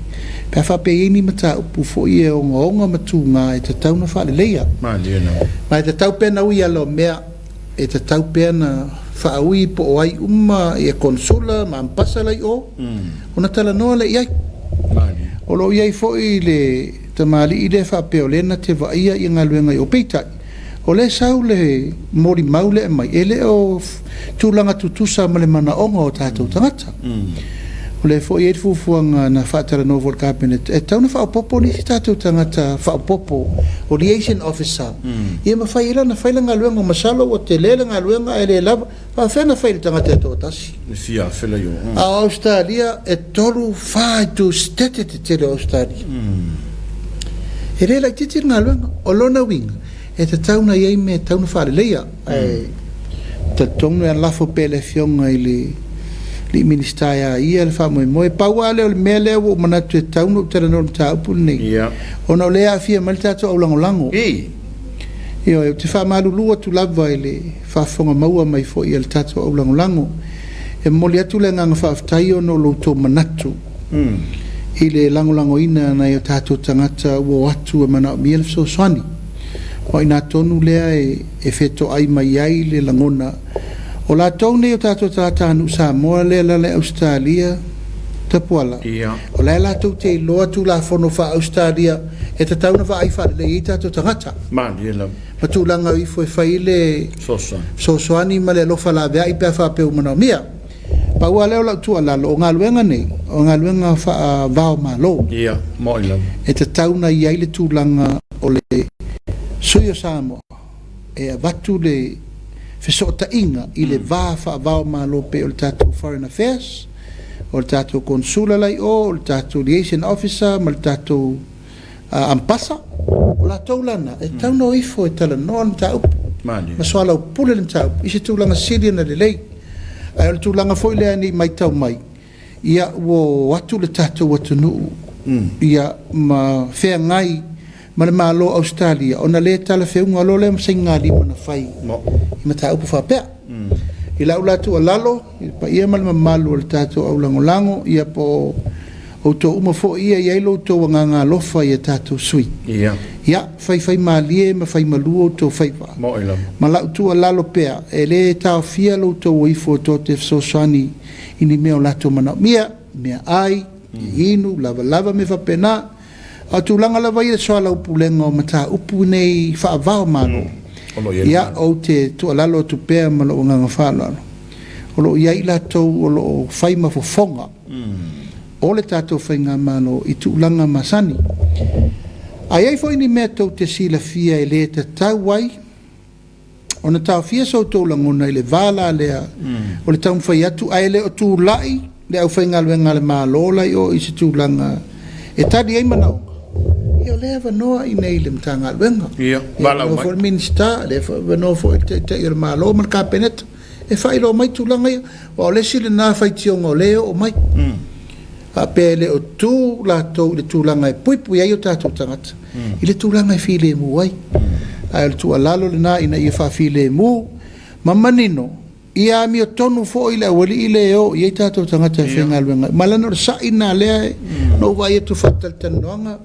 pe a faapea e i ai ni mataupu foi e ogaoga ma tuga e tatau ona faaleleia. Malie lava. Ma e tatau pea ona ui ala o mea, e tatau pea ona faaui po o ai uma ia Konesula ma Amepasa la i o, ona talanoa lea i ai. Malie. O lo o i ai foi le tamalii lea faapea o lea na te vaaia ia galuega i o, peitai, O lea e sau le molimau lea e aumai, e le o tulaga tutusa ma le manaoga o tatou tagata. O lea foi e i ai le fuafuaga na faatalanoa foi i le Kapeneta, e tatau ona faaopoopo nisi tatou tagata faaopoopo, o liaison officer, ia mafai ai la ona fai le galuega. Masalo ua tele le galuega ae le lava. Faafefea ona fai e le tagata e toatasi? E fia afe la i o. A o Ausetalia, e tolu, fa itu setete tetele o Ausetalia. E le laitiiti le galuega. O lona uiga, E tatau ona i ai mea e tatau ona faaleleia, ae talitonu e lafo pea i le Afioga i le alii Minisita e a ia le faamoemoe. Pau lava lea o le mea lea ua ou manatu e tatau ona ou talanoa i le mataupu lenei, ona o lea e aafia mai le tatou aulagolago. Ioe, ou te faamalulu atu lava i le faafofoga maua mai foi a le tatou aulagolago. E momoli atu le agaga faafetai ona o lo outou manatu i le lagolagoina e nai o tatou tagata ua o atu e manaomia le fesoasoani. O i ina tonu lea e fetoai mai ai le lagona o latou nei o tatou tagatanuu Samoa lea e alaala i Ausetalia, Tapuala, o la e latou te iloa Tulafono faa-Ausetalia e tatau ona vaai faalelei ai tatou tagata. Malie lava. Ma tulaga o ifo e fai le fesoasoani ma le alofa laveai pe a faapea ua manaomia. Pau lava lea o lau tuualalo, o galuega nei, o galuega faava-o-Malo. Ia, moni lava. E tatau ona i ai le tulaga o le sui o Samoa e avatu le fesootaiga i le va faava-o-Malo pei o le tatou Foreign Affairs, o le tatou Konesula la i o, o le tatou Liaison Officer ma le tatou Ampasa, o latou la na, e tatau ona o ifo e talanoa le mataupu ma soalaupule le mataupu i se tulaga sili ona lelei. Ae o le tulaga foi lea ne i matau mai, ia ua o atu le tatou atunuu ia ma feagai ma le Malo o Ausetalia ona le talafeuga loa lea ma sainigalima na fai i mataupu faapea. I lau la tuualalo i le paia ma le mamalu o le tatou aulagolago, ia po o outou uma foi ia e i ai lo outou agaga alofa i a tatou sui, ia faifaimalie ma faimalu outou faiva. Ma lau tuualalo pea, e le taofia lo outou o ifo tou te fesoasoani i ni mea o latou manaomia, meaai, inu, lavalava mea faapena. A o tulaga lava ia i le soalaupulega o mataupu nei faava-o-Malo, ia, ou te tuualalo atu pea ma lou agaga faaaloalo, o lo o i ai i latou o lo o fai ma fofoga o le tatou Faigamalo i tulaga masani. A i ai foi ni mea tou te silafia e le tatau ai ona taofia so outou lagona i le va la lea o le taumafai atu ae le o tulai le aufaigaluega a le Malo la i o i se tulaga e tali ai manaoga, ia o lea e avanoa i inei i le Matagaluega. Ia, e avanoa foi le Minisita, lea e avanoa foi le Taitai o le Malo ma le Kapeneta e faailoa mai tulaga ia. Aua o le isi lena faitioga o lea e oo mai, faapea e le o tu latou i le tulaga e puipui ai o tatou tagata i le tulaga e filemu ai. Ae o le tuualalo lena ina ia faafilemu ma manino, ia amiotonu foi le aualii lea e o i ai tatou tagata e faigaluega. Ma leaga o le sa'i lena lea na ou vaai atu faatalatalanoaga,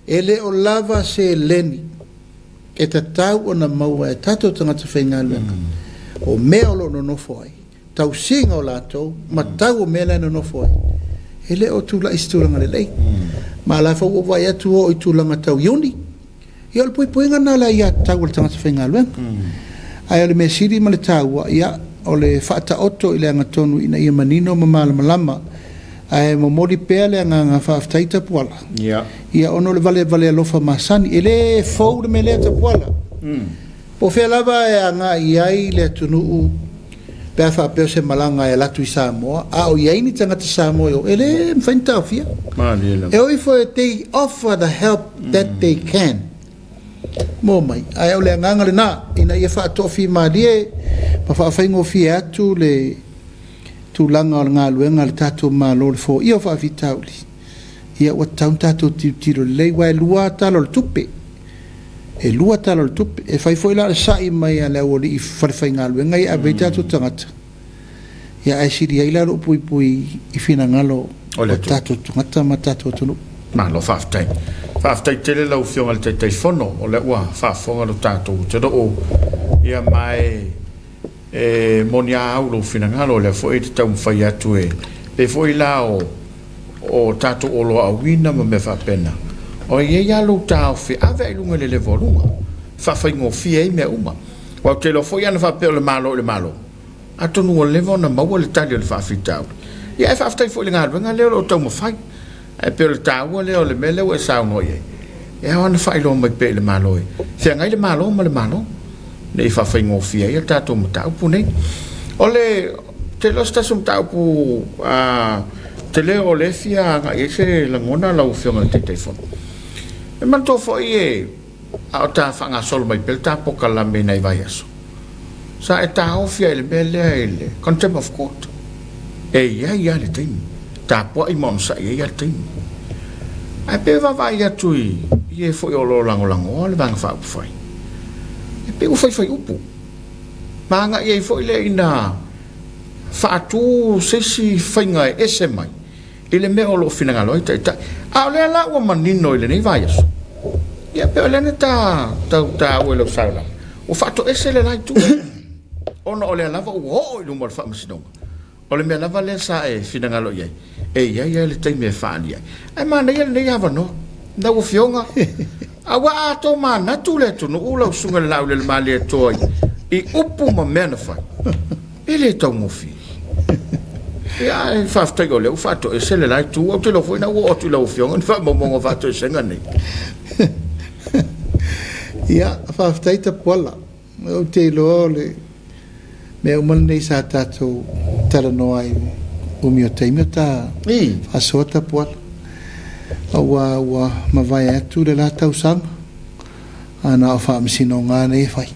e le o lava seleni e tatau ona maua e tatou tagata faigaluega o mea o lo o nonofo ai, tausiga o latou ma tau o mea la e nonofo ai, e le o tulai i se tulaga lelei. Ma o la foi ua ou vaai atu ua oo i tulaga tau iuni. Ia o le puipuiga lena o le aiatatau a le tagata faigaluega. Ae o le mea sili ma le taua, ia, o le faataoto i le agatonu ina ia manino ma malamalama. Ae momoli pea le agaga faafetai Tapuala, ia ona o le valevale alofa masani. E le fou le mea lea Tapuala. Po o fea lava e agai i ai le atunuu pe a faapea o se malaga e alu atu i Samoa, a o i ai ni tagata Samoa i o, e le mafai ona taofia. E o ifo e they offer the help that they can. Mo mai. Ae o le agaga lena, ina ia faatoafimalie ma faafaigofie atu le tulaga o le galuega a le tatou Malo i le foia o faafitauli, ia ua tatau ona tatou tilotilo lelei, aua e lua tala o le tupe. E lua tala o le tupe. E fai foi la o le sa'i mai a le aualii falefaigaluega ia e ave ai tatou tagata, ia ae sili ai la lou puipui i finagalo o tatou tagata ma tatou atunuu. Malo faafetai. Faafetai tele lau Afioga i le Taitaifono, o lea ua faafofoga lo tatou atunuu, ia ma e E moni a au lou finagalo, o lea foi e te taumafai atu e pei foi la o o tatou oloa auina ma mea faapena, o i ai lava lou taofi e ave i luga i le level luga, e faafaigofie ai mea uma. Aua ou te iloa foi ana faapea o le Malo i le Malo, atonu ua leva ona maua le tali o le faafitauli. Ia ae faafetai foi i le galuega lea o lo o taumafai. Ae pei o le taua lea o le mea lea ua e saunoa i ai, e ao ona faailoa mai pea i le Malo e feagai le Malo ma le Malo, ina ia faafaigofie ai a tatou mataupu nei. O le, ou te iloa o se tasi o mataupu tele o lea e fia agai i ai se lagona lau Afioga i le Taitaifono. E manatua foi e a o ta faagasolo mai pea le ta polokalame i nai vaiaso, sa e taofi lava i le mea lea i le contempt of court. E i ai lava le taimi, tapuai ma onosai, e i ai lava le taimi. Ae pei e vaavaai atu i e foi o lo o lagolagoa le Vaega Faaupufai, e pei ua faifai upu, ma agai ai foi lea ina faatu se isi faiga e ese mai i le mea o lo o finagalo ai taitai. A o lea la ua manino i lenei vaiaso, ia pei o lea na ta tau taua i lau saunoaga, ua faatoese le la itu, ona o lea lava ua oo i luma o le faamasinoga. O le mea lava lea sa e finagalo i ai, e i ai lava le taimi e faaalia ai. Ae manaia lenei avanoa, lau Afioga, aua a tomanatu le atunuu lau Susuga i le Laaulialemalietoa i upu ma mea na fai, E le taugofie. Ia, ae faafetai o lea ua faatoese le la itu. Ou te iloa foi na ua oo atu i lau Afioga ni faamaumauga o faatoesega nei. Ia, faafetai Tapuala. Ou te iloa o le mea uma lenei sa tatou talanoa ai umi o taimi o ta faasoa Tapuala. Aua ua mavae atu le la tausaga. A na o faamasinoga lava nei e fai.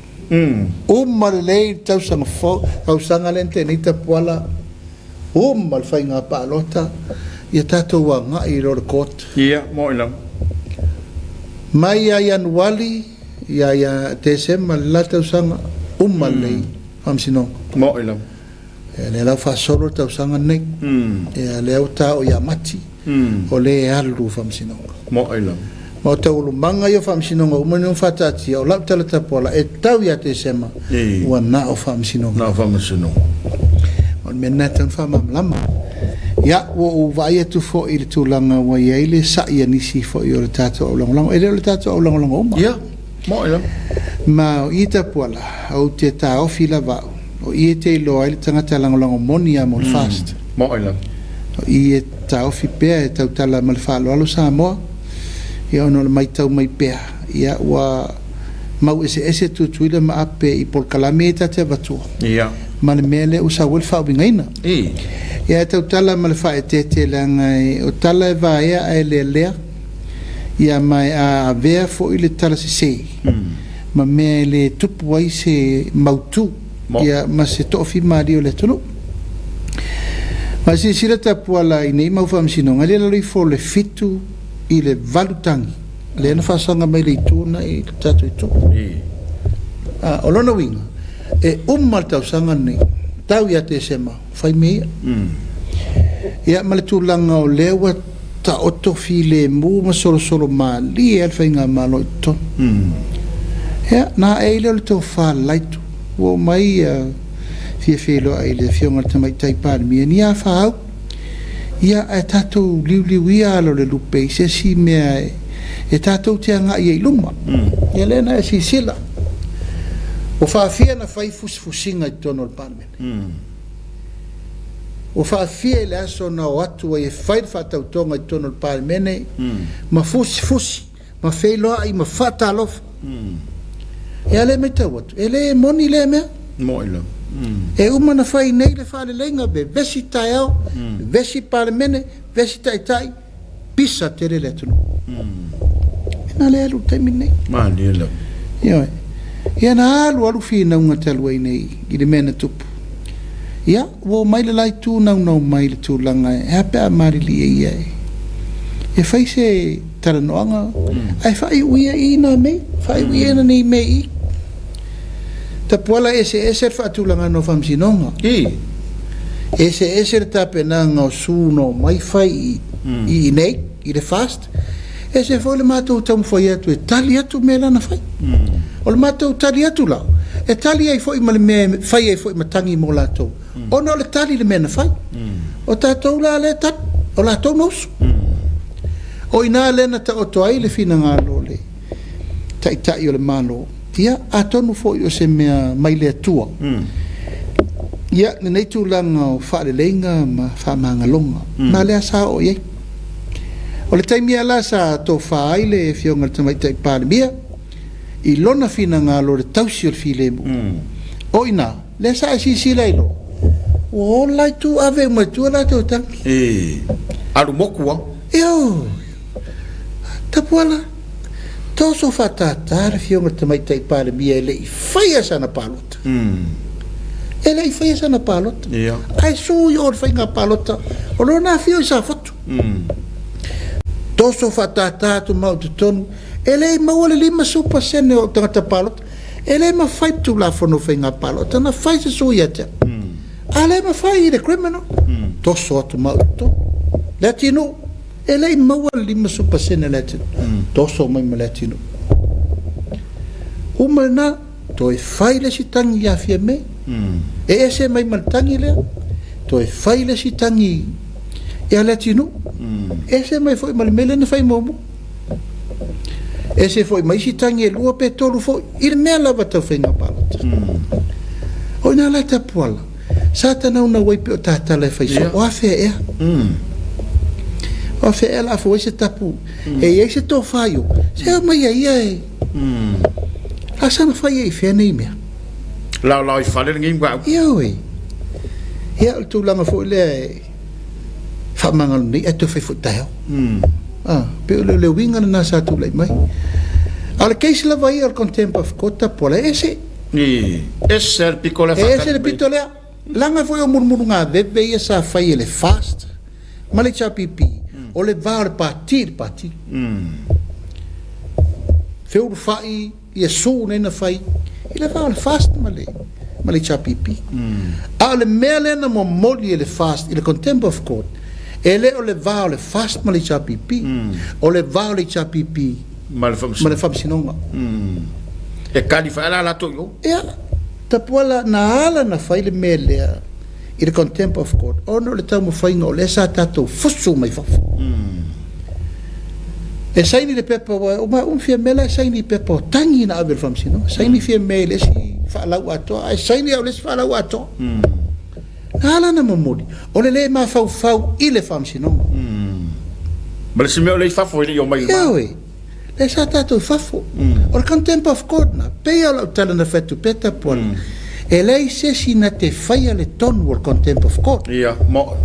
Uma lelei le tausaga fou, tausaga lea na tea nei Tapuala, uma le faiga palota, ia tatou agai loa i le court. Ia, moni lava. Mai ia Ianuali ia ia Tesema le la tausaga, uma lelei faamasinoga. Moni lava. Ia lea la ua faasolo le tausaga lenei. Ia lea ua ta o ia Mati. O lea e alu faamasinoga. Moe lava. Ma o taualumaga ia o faamasinoga uma nei ua faataatia, o lau tala tapuala e tau ia Tesema, ua na o faamasinoga. Na o faamasinoga. O le mea lena e tatau ona faamalamalama. Ia, ua ou vaai atu foi i le tulaga ua i ai le sa'i a nisi foi o le tatou aulagolago. E le o le tatou aulagolago uma. Ia, moe lava. Ma o i Tapuala, ou te taofi lava au, o i e te iloa ai le tagata lagolago moni lava mo le FAST. Moe lava. O i e taofi pea e tautala ma le faaaloalo Samoa, ia ona o le maitau mai pea, ia ua mau eseese Tutuila ma Ape i polokalame ia ta te avatua, ia. ma le mea lea ua sau ai le faauigaina. I. Ia e tautala ma le faaeteete leaga o tala e vaea ae lealea, ia ma e a avea foi le tala sese ma mea e le tupu ai se mautu ia ma se toafimalie o le atunuu. Ma silasila Tapuala i nei mau faamasinoga, e le lalo ifo o le 7 i le 8 tagi lea na faasaga mai le itu na i le tatou itu. A, o lona uiga, e uma le tausaga lenei, tau ia Tesema, fai mea ia. Ia ma le tulaga o lea ua taoto filemu ma solosolo malie lava le faigamalo i totonu. Ia, na ae ai lea o le tofa laitu, ua omai ia fia feiloai i le Afioga i le Tamaitai Palemia, ni a fa au, ia ae tatou liuliu ia ala o le lupe i se isi mea e tatou te agai ai i luma. Ia lea na e silasila, ua faafia na fai fusifusiga i totonu o le Palemene. Ua faafia i le aso na o atu ai e fai le faatautoga i totonu o le Palemene ma fusifusi ma feiloai ma faatalofa. Ia lea e matau atu, e le moni lea mea. Moni lava. E uma na fai nei le faaleleiga, vevesi taeao, vevesi Palemene, vevesi Taitai, pisa tele le atunuu. Ina lea alu i le taimi lenei. Malie lava. Ioe. Ia na alu alu finauga talu ai nei i le mea na tupu. Ia, ua omai le la itu naunau mai i le tulaga e a pe a malilie ia e e fai se talanoaga ae faaiu ia i nā mei, faaiu ia ina nei mei i. Tapuala eseese le faatulagaga o faamasinoga. I. Eseese le tapenaga o su na omai fai i i inei, i le FAST. Ese foi le matou taumafai atu e tali atu mea la na fai. O le matou tali atu la, e tali ai foi ma le mea e fai ai foi ma tagi mo latou, ona o le tali i le mea na fai. O tatou la lea e tali, o latou na usu. O i ina lea na taoto ai le finagalo o le Taitai o le Malo, ia, atonu foi o se mea mai le Atua, ia, lenei tulaga o faaleleiga ma faamagaloga, ma lea sa oo i ai. O le taimi lava la sa tofa ai le Afioga i le Tamaitai Palemia i lona finagalo i le tausi o le filemu, o i ina lea sa e silasila ai loa, ua ola i tua, ave uma i tua latou tagi. E alu moku lava. Ioe, Tapuala. Toso faatātā le Afioga i le Tamaitai Palemia e le i faia sana palota. E le i faia sana palota. Ae sui i o le faiga palota o lona afio i Safotu. Toso faatātā atu ma au i totonu, e le i maua le 50% o au tagata palota. E le mafai le Tulafono o Faiga Palota ona fai se sui ia te au. A le mafai i le criminal, toso atu ma au i totonu. Leatinuu, E le i maua le 50% a Leatinuu, toso mai ma Leatinuu. Uma lena, toe fai le isi tagi ia Fiame, e ese mai ma le tagi lea, toe fai le isi tagi ia Leatinuu, ese mai foi ma le mea lea na fai muamua. Ese foi ma isi tagi e lua pe tolu foi, i le mea lava tau faiga palota. O i ina la Tapuala, Sa ta naunau ai pei o ta tala e fai soo, o afea ea? O afea ea la a fou ai se tapu e i ai se tofa i o? Se omai ia ia e. La sana fai ai i fea nei mea? Laolao i fale lenei mataupu. Ioe. Ia, o le tulaga foi lea e faamagalo nei ae toe fai foi taeao. Ah, pei o le uiga lena sa tulai mai. A o le case lava ia o le contempt of court tapuala e ese. I, ese le pito lea faatali Ese le pito lea. Leaga foi o mulumulugaveve ia sa fai e le FAST ma le HRPP, o le va o le Pati i le Pati. Feulufai Iesu nei na fai i le va o le FAST ma le ma le HRPP. A o le mea lea na momoli e le FAST i le Contempt of Court, e le o le va o le FAST ma le HRPP, o le va o le HRPP Ma le ma le Faamasinoga. E kali fae la latou i o. Ia, Tapuala, na ala na fai le mea lea i le Contempt of Court ona o le taumafaiga o lea sa tatou fusu mai fafo. E saini le pepa, ua uma uma Fiamē la e saini i pepa o tagi na ave i le Faamasinoga. Saini Fiamē i le isi faalau atoa, ae saini au i le isi faalau atoa. Na ala na momoli, o le le mafaufau i le Faamasinoga. Ma le isi mea o lea i fafo e le i omai i le Malo. Ioe, lea sa tatou i fafo. O le Contempt of Court na, pei o lau tala na fai atu pea Tapuala, e leai se isi na te faia le tonu o le Contempt of Court. Ia, mo.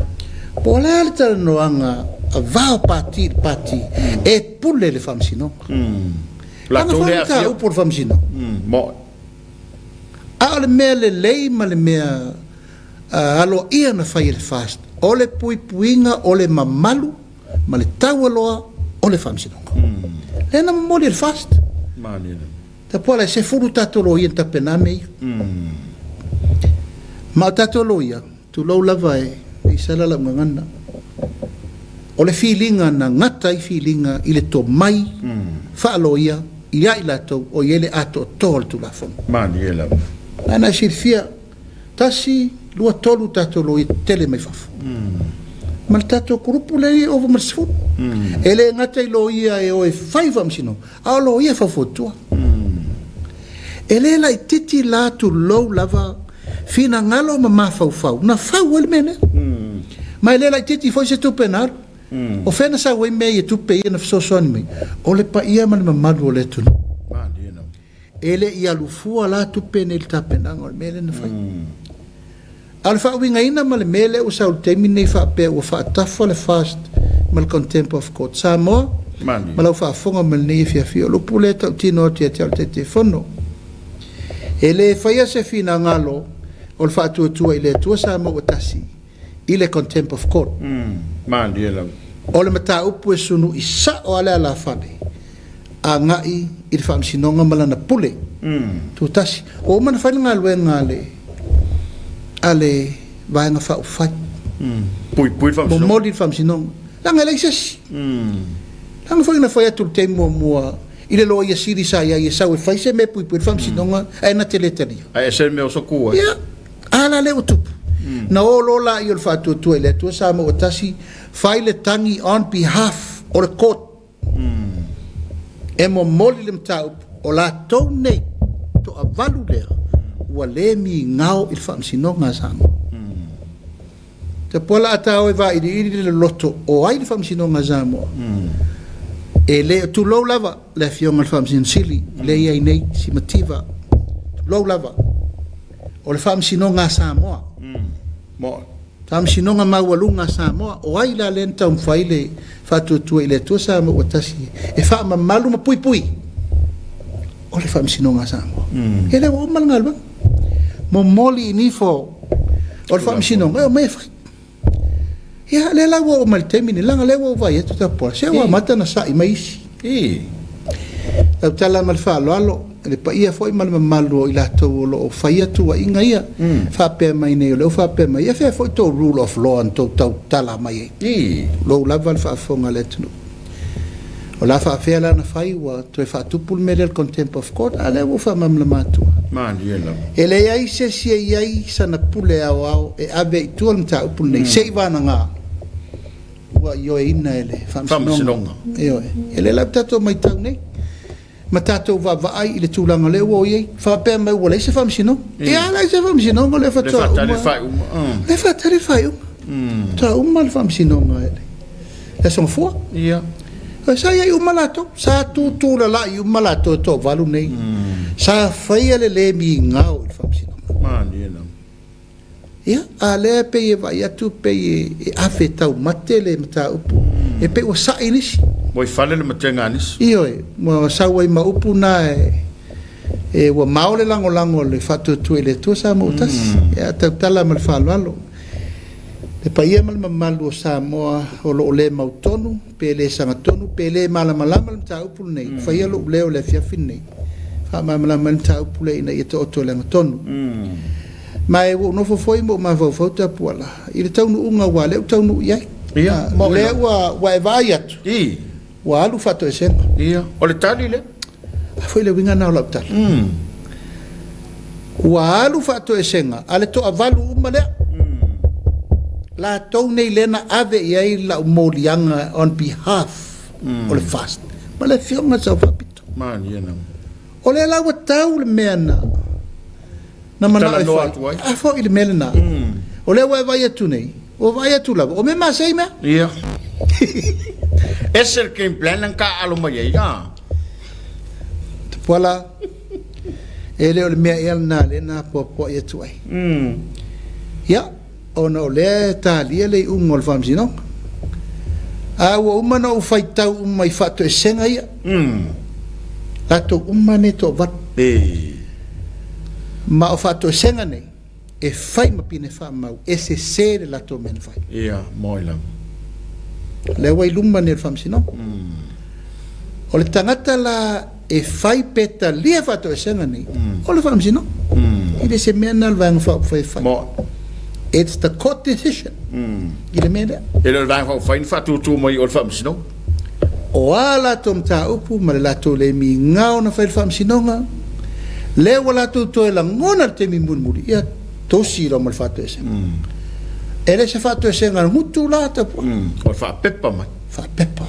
Po o le a le talanoaga a va o Pati i le Pati, e pule le Faamasinoga. Leaga Latou foi le le aafia. mataupu o le Faamasinoga. Mo. A o le mea lelei ma le mea aloaia na fai e le FAST, o le puipuiga o le mamalu ma le taualoa o le Faamasinoga. Lea na momoli e le FAST. Tapuala e sefulu tatou loia na tapena mea ia. Ma o tatou loia, tulou lava e le i sala lau gagana, o le filiga na gata ai filiga i le tomai faaloia ia i latou o i ai le atoatoa o le Tulafono. Malie lava. Lena e silafia, tasi, lua, tolu tatou loia tetele mai fafo. Ma le tatou kulupu lea e ova ma le sefulu. E le gata i loia e o e fai faamasinoga, a o loia e faufautua. E le laitiiti la tulou lava finagalo ma mafaufau na fau ai le mea lea. Ma e le laitiiti foi se tupe na alu. O fea na sau ai mea ia tupe ia na fesoasoani mai? O le paia ma le mamalu o le atunuu. E le i alu fua la tupe nei i le tapenaga o le mea lea na fai. A o le faauigaina ma le mea lea ua sau i le taimi lenei faapea ua faatafa le FAST ma le Contempt of Court Samoa ma lau faafofoga mai lenei afiafi, o le upu lea e tautino atu ia te au le Taitaifono. E le faia se finagalo o le faatuatua i le Atua Samoa ua tasi i le Contempt of Court. Malie lava. O le mataupu e sunui sao lava le alafale agai i le Faamasinoga ma lana pule tutasi. Ua uma ona fai le galuega a le a le Vaega Faaupufai. Puipui le Faamasinoga. Momoli le Faamasinoga. Leaga e leai se isi. Leaga foi na fai atu i le taimi muamua i le Loia Sili sa i ai e sau e fai se mea e puipui ai le Faamasinoga ae na te le talia. Ae ese le mea o soku ai. Ia, a la lea ua tupu. Na o loa laia o le Faatuatua i le Atua Samoa ua tasi, fai le tagi on behalf o le Court. E momoli le mataupu, o latou nei toavalu lea ua le migao i le Faamasinoga a Samoa. Tapuala a ta o e vailiili le loloto o ai le Faamasinoga a Samoa, e le, tulou lava le Afioga i le Faamasino Sili lea e i ai nei, Simativa, tulou lava, o le Faamasinoga a Samoa. Faamasinoga Maualuga a Samoa, o ai la lea na taumafai le faatuatua i le Atua Samoa ua tasi e faamamalu ma puipui? O le Faamasinoga a Samoa. Ia lea ua uma le galuega. Momoli i nifo o le Faamasinoga e omai e fai. Ia, lea la ua oo mai le taimi lenei, leaga lea ua ou vaai atu tapuala, se ua amata ona sa'i mai isi. Tautala ma le faaaloalo i le paia foi ma le mamalu o i latou o lo o faia tuuaiga ia, faapea mai nei, o lea ua faapea mai, ia fea foi tou rule of law na tou tautala mai ai? Tulou lava le faafofoga a le atunuu. O le a faapefea la ona fai ua toe faatupu le mea lea o le contempt of court, a o lea ua ou faamalamalama atu. Malie lava. E leai se isi e i ai sana pule aoao e ave i tua le mataupu lenei, se i vanaga ua ioeina e le Faamasinoga. Ioe. E lelei la le tatou matau nei ma tatou vaavaai i le tulaga lea ua i ai, faapea mai ua leai se faamasinoga. Ia, a leai se faamasinoga, o lea faatoa uma. Lea faatali le faaiuga. Faatoa uma le faamasinoga i le Aso Gafua. Ia. Sa i ai uma latou. Sa tutulalai uma latou e toavalu nei. Sa faia le le migao i le faamasinoga. Malie lava. Ia, a lea e pei e vaai atu pei e ave taumate le mataupu, e pei ua sa'i nisi. Ua i fale le matega a nisi. Ioe, ua sau ai ma upu na e ua mao le lagolago a le Faatuatua i le Atua Samoa ua Tasi. Ia, tautala ma le faaaloalo. Le paia ma le mamalu o Samoa o lo o le mautonu, pe le sagatonu, pe le malamalama le mataupu lenei, faia lou leo i le afiafi lenei, faamalamalama ai le mataupu lea ina ia taoto i le agatonu. Ma e ua ou nofo foi ma ou mafaufau Tapuala i le taunuuga aua o lea ua taunuu i ai. Ia, O lea ua e vaai atu, ua alu faatoesega. Ia, o le tali lea. A foi le uiga lena o lau tala. Ua alu faatoesega a le toavalu uma lea. Latou nei lea na ave i ai lau moliaga on behalf o le FAST ma le Afioga i le Saofaapito. Malie lava. O lea la ua tau le mea na na manao e fai. A foi le mea lena. O lea ua e vaai atu nei, ua vaai atu lava, o mea masei mea. Ia. Ese le game plan na taaalo mai ai, a. Tapuala, e le o le mea ea lena lea na apoapoai atu ai. Ia, ona o lea e talia le iuga o le faamasinoga. A ua uma ona ou faitau uma i faatoesega ia. Latou uma nei toavalu. Ma o faatoesega nei, e fai ma pine faamau e sese le latou mea na fai. Ia, moi lava. Lea ua i luma nei o le faamasinoga. O le tagata la e fai pe talia faatoesega nei, o le faamasinoga. E le se mea lena a le Vaega Faaupufai e fai. It's the court decision i le mea lea. E le o le Vaega Faaupufai na faatutu mai o le faamasinoga. O a latou mataupu ma le latou le migao na fai i le faamasinoga, lea ua latou toe lagona le taimi mulimuli, ia tosi loa ma le faatoesega. E le se faatoesega gutu la Tapuala. O le faapepa mai. Faapepa.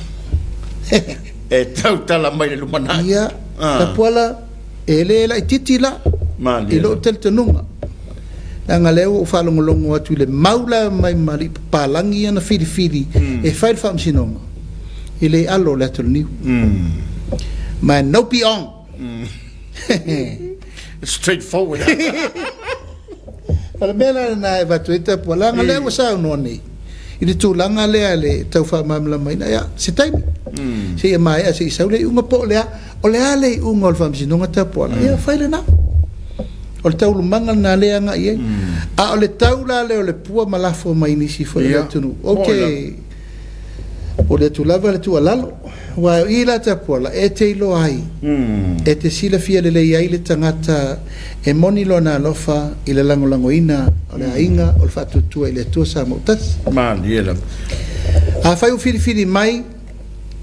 E tautala mai le lumanai. Ia, Tapuala, e le laititi la, i lou talitonuga. Leaga lea ua ou faalogologo atu i le mau la e aumai ma alii papalagi ia na filifili e fai le faamasinoga, e le alo le ata o le niu. Ma e no be on. Straight forward. O le mea la lena e avatu ai Tapuala, leaga lea ua saunoa nei i le tulaga lea le tau faamalamalamaina, ia, se taimi, seia maea, se i sau le iuga po o le a. O le a le iuga o le faamasinoga Tapuala, ia fai lena. O le taualumaga lena lea e agai i ai. A o le tau la lea o le pua ma lafo mai nisi foi o le atunuu, ou te momoli atu lava le tuualalo, aua o i la Tapuala e te iloa ai, e te silafia lelei ai le tagata e moni lona alofa i le lagolagoina o le aiga o le Faatuatua i le Atua Samoa Tasi. Malie lava. Afai ua filifili mai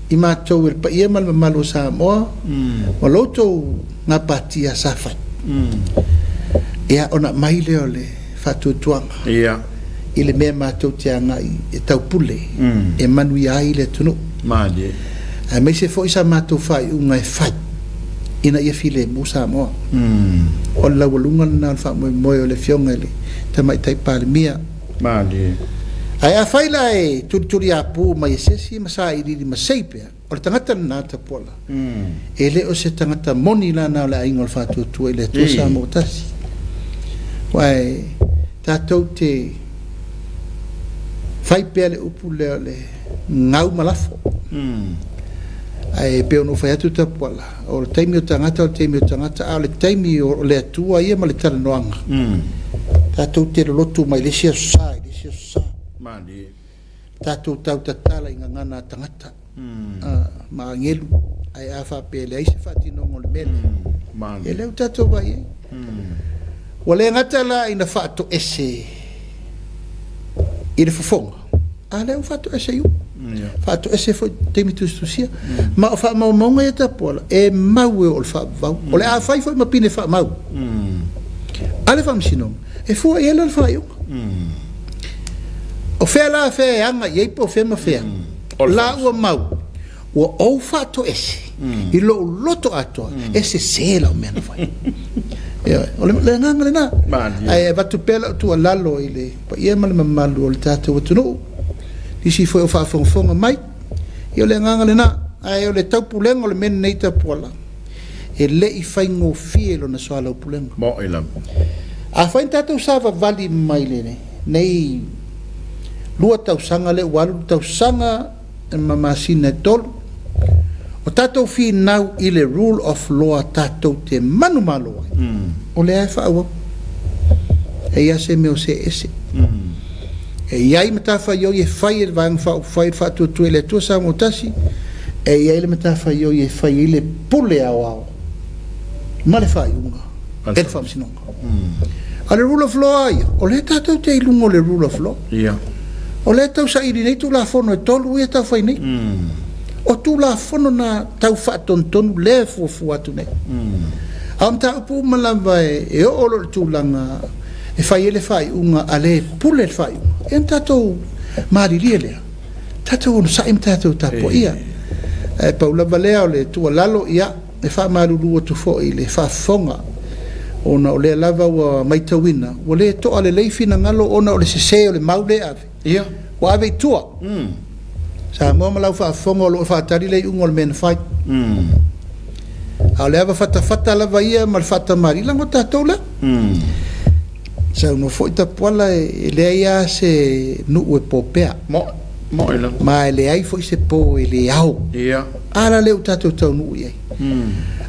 i matou e le paia ma le mamalu o Samoa ma lo outou gapatia sa fai, ia ona aumai lea o le faatuatuaga i le mea matou te agai e taupule e manuia ai le atunuu. Malie. Aemaise foi sa matou faaiuga e fai ina ia filemu Samoa. O le laualuga lena o le faamoemoe o le Afioga i le Tamaitai Palemia. Malie. Ae afai la e tulituliapu mai e se isi ma sailiili masei pea, o le tagata lena Tapuala, e le o se tagata moni la na o le aiga o le Faatuatua i le Atua Samoa Tasi. Aua e tatou te fai pea le upu lea o le gau ma lafo. Ae pei ona ou fai atu Tapuala, o le taimi o tagata o le taimi o tagata, a o le taimi o le Atua ia ma le talanoaga, tatou te lolotu mai le isi aso Sa i le isi aso Sa. Malie. Tatou tau tatala i gagana a tagata ma agelu, ae a faapea e leai se faatinoga o le mea lea, e lea ua tatou vaai ai. Ua le gata la ina faatoese i le fofoga, a lea ua faatoese i upu, faatoese foi i taimi tusitusia. Ma o faamaumauga ia Tapuala, e mau e oo i le faavavau. O le a fai foi ma pine faamau a le Faamasinoga, e fua i ai lana faaiuga. O fea la fea e aga i ai po o fea ma fea? La ua mau, ua ou faatoese i lou loto atoa, e sese lau mea na fai. Ioe, o le agaga lena. Ae avatu pea lau tuualalo i le paia ma le mamalu o le tatou atunuu, nisi foi o faafogafoga mai, ia o le agaga lena. Ae o le taupulega o le mea lenei Tapuala, e le i faigofie lona soalaupulega. Moe lava. Afai na tatou savavali mai lenei 2 tausaga lea ua alu le tausaga ma masina e 3, o tatou finau i le rule of law tatou te manumalo ai, o lea e faaauau. E i ai se mea o see ese. E i ai matafaioi e fai e le Vaega Faaupufai o le Faatuatua i le Atua Samoa Tasi, e i ai le matafaioi e fai ai le pule aoao ma le faaiuga e le Faamasinoga. A o le rule of law ia, o lea tatou te i luga o le rule of law. O lea e tau saili nei Tulafono e 3 ia e tau fai nei. O Tulafono na tau faatonutonu lea e fuafua atu nei. A o mataupu uma lava e oo loa i le tulaga e fai ai le faaiuga a le pule le faaiuga, ia ona tatou malilie lea, tatou onosai ma tatou tapuaia. Ae pau lava lea o le tuualalo, ia, e faamalulu atu foi i le faafofoga, ona o lea lava ua matauina, ua le toa lelei finagalo ona o le sese o le mau lea e ave. Ia. Ua ave i tua. Samoa ma lau faafofoga o lo o faatali le iuga o le mea na fai. A o le ava fatafata lava ia ma le faatamalii, leaga o tatou lea. Saunoa foi Tapuala e leai lava se nuu e po pea. Moe lava. Ma e leai foi se po e le ao. Ia. A la lea ua tatou taunuu i ai.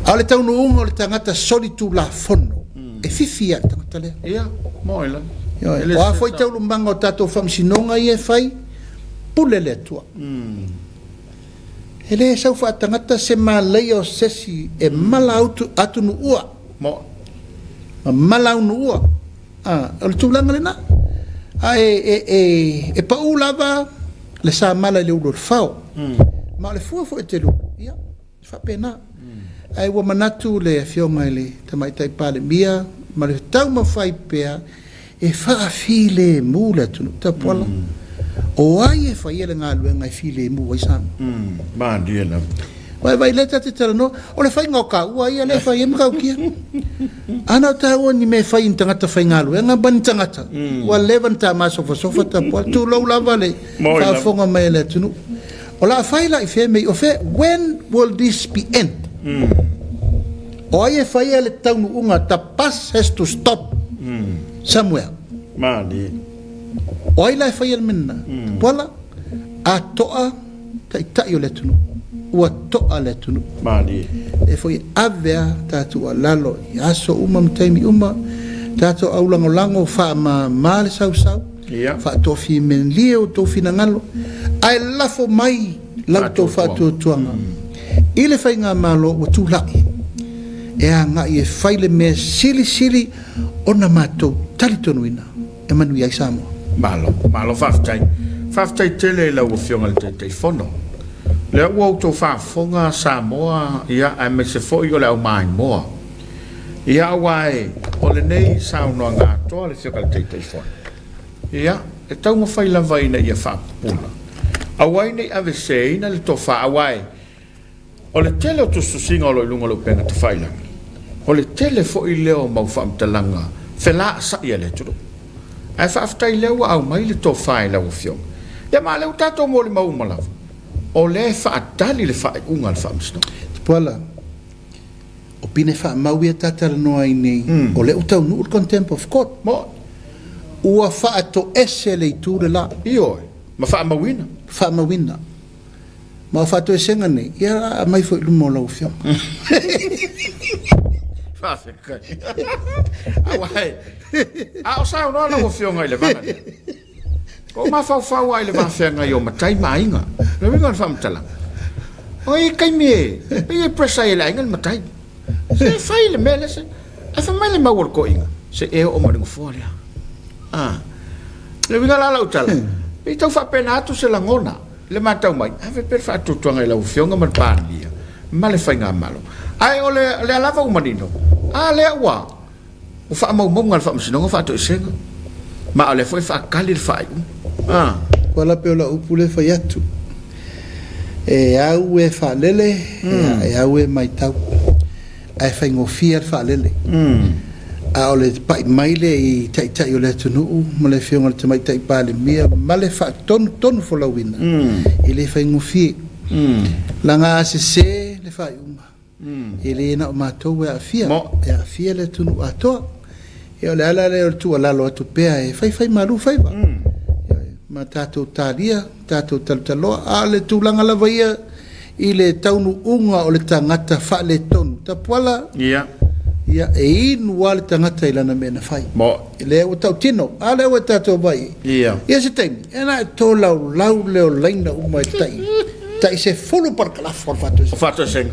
A o le taunuuga o le tagata solitulafono, e fifi lava i le tagata lea. Ia, moe lava. Ioe. O a foi taualumaga o tatou faamasinoga ia e fai, pule le Atua. E le sau faatagata se malaia o sesi e mala atunuua ma malaunuua. O le tulaga lena. Ae e pau lava le samala i le ulu o le fao. Ma o le fua foi e te lulu, ia, e faapena. Ae ua manatu le Afioga i le Tamaitai Palemia ma le taumafai pea e faafilemu le atunuu. Tapuala, o ai e faia le galuega e filemu ai Samoa? Malie lava. Vaivai lea ta te talanoa, o le faiga o taua ia lea e fai ai Matautia. A na o taua ni mea e fai i ni tagata faigaluega ma ni tagata ua leva ona ta masofasofa Tapuala. Tulou lava le faafofoga mai a le atunuu. O le a fai la i fea mea i o fea? When will this be end? O ai e faia le taunuuga? The bus has to stop somewhere. Malie. O ai la e faia le mea lena? Tapuala, a toa taitai o le atunuu. Ua toa le atunuu. Malie. E foi e ave a tatou alalo i aso uma ma taimi uma, tatou aulagolago faamama le sausau, Ia. Faatofimelie outou finagalo, ae lafo mai la outou faatuatuaga i le faigamalo ua tulai e agai e fai le mea silisili ona matou talitonuina e manuia ai Samoa. Malo, malo faafetai. Faafetai tele i lau Afioga i le Taitaifono. Lea ua outou faafofoga Samoa, ia, aemaise foi o le aumaimoa. Ia, aua e, o lenei saunoaga atoa a le Afioga i le Taitaifono, ia, e taumafai lava ina ia faapupula, aua ai ne i aveseina le tofa, aua e, o le tele o tusitusiga o lo o i luga o le upega tafailagi, o le tele foi lea o mau faamatalaga felaasa'i a le atunuu. Ae faafetai lea ua aumai le tofa i lau Afioga. Ia ma o lea ua tatou molimau uma lava, o lea e faatali le faaiuga a le Faamasinoga. Tupuola, O pine faamau ia ta talanoa ai nei, o lea ua taunuu le contempt of court. Mo. Ua faatoese le itu le la. Ioe, ma faamauina. Faamauina. Ma o faatoesega nei, ia a aumai foi i luma o lau Afioga. Faafetai. Aua e, a o saunoa lau Afioga i le vala lea, ua ou mafaufau lava i le va feagai o matai ma aiga. O le uiga o le faamatalaga, o i taimi e pei e pressure ai e le aiga le matai. Se fai le mea lea, se ae fai mai le mau o le toeaina, se e oo mai i le nofoa lea. A, le uiga la o lau tala, pei tau faapena atu se lagona. I le matau mai, ave pea le faatuatuaga i lau Afioga ma le Palemia ma le Faigamalo. Ae o le, lea lava ua manino, a lea ua, ua faamaumauga a le Faamasinoga faatoesega, ma o lea foi e faatali le faaiuga. A. Ua lape o lau upu lea e fai atu, e au e faalele, e au e matau. Ae faigofie le faalele. A o le pai mai lea i Taitai o le atunuu ma le Afioga i le Tamaitai Palemia ma le faatonutonu folauina, e le faigofie. Leaga a sese le faaiuga, e le na o matou e aafia, e aafia le atunuu atoa. Ia o le ala lea o le tuualalo atu pea e faifai malu faiva, ma tatou talia, tatou talotaloa, a o le tulaga lava ia i le taunuuga o le tagata faaletonu. Tapuala, Ia. Ia, e inu lava le tagata i lana mea na fai. Mo. Lea ua tautino, a lea ua tatou vaai i ai. Ia. Ia se taimi, e na e tolaulau lea o laina uma e tai, tai sefulu parakalafa o le faatoesega. O faatoesega.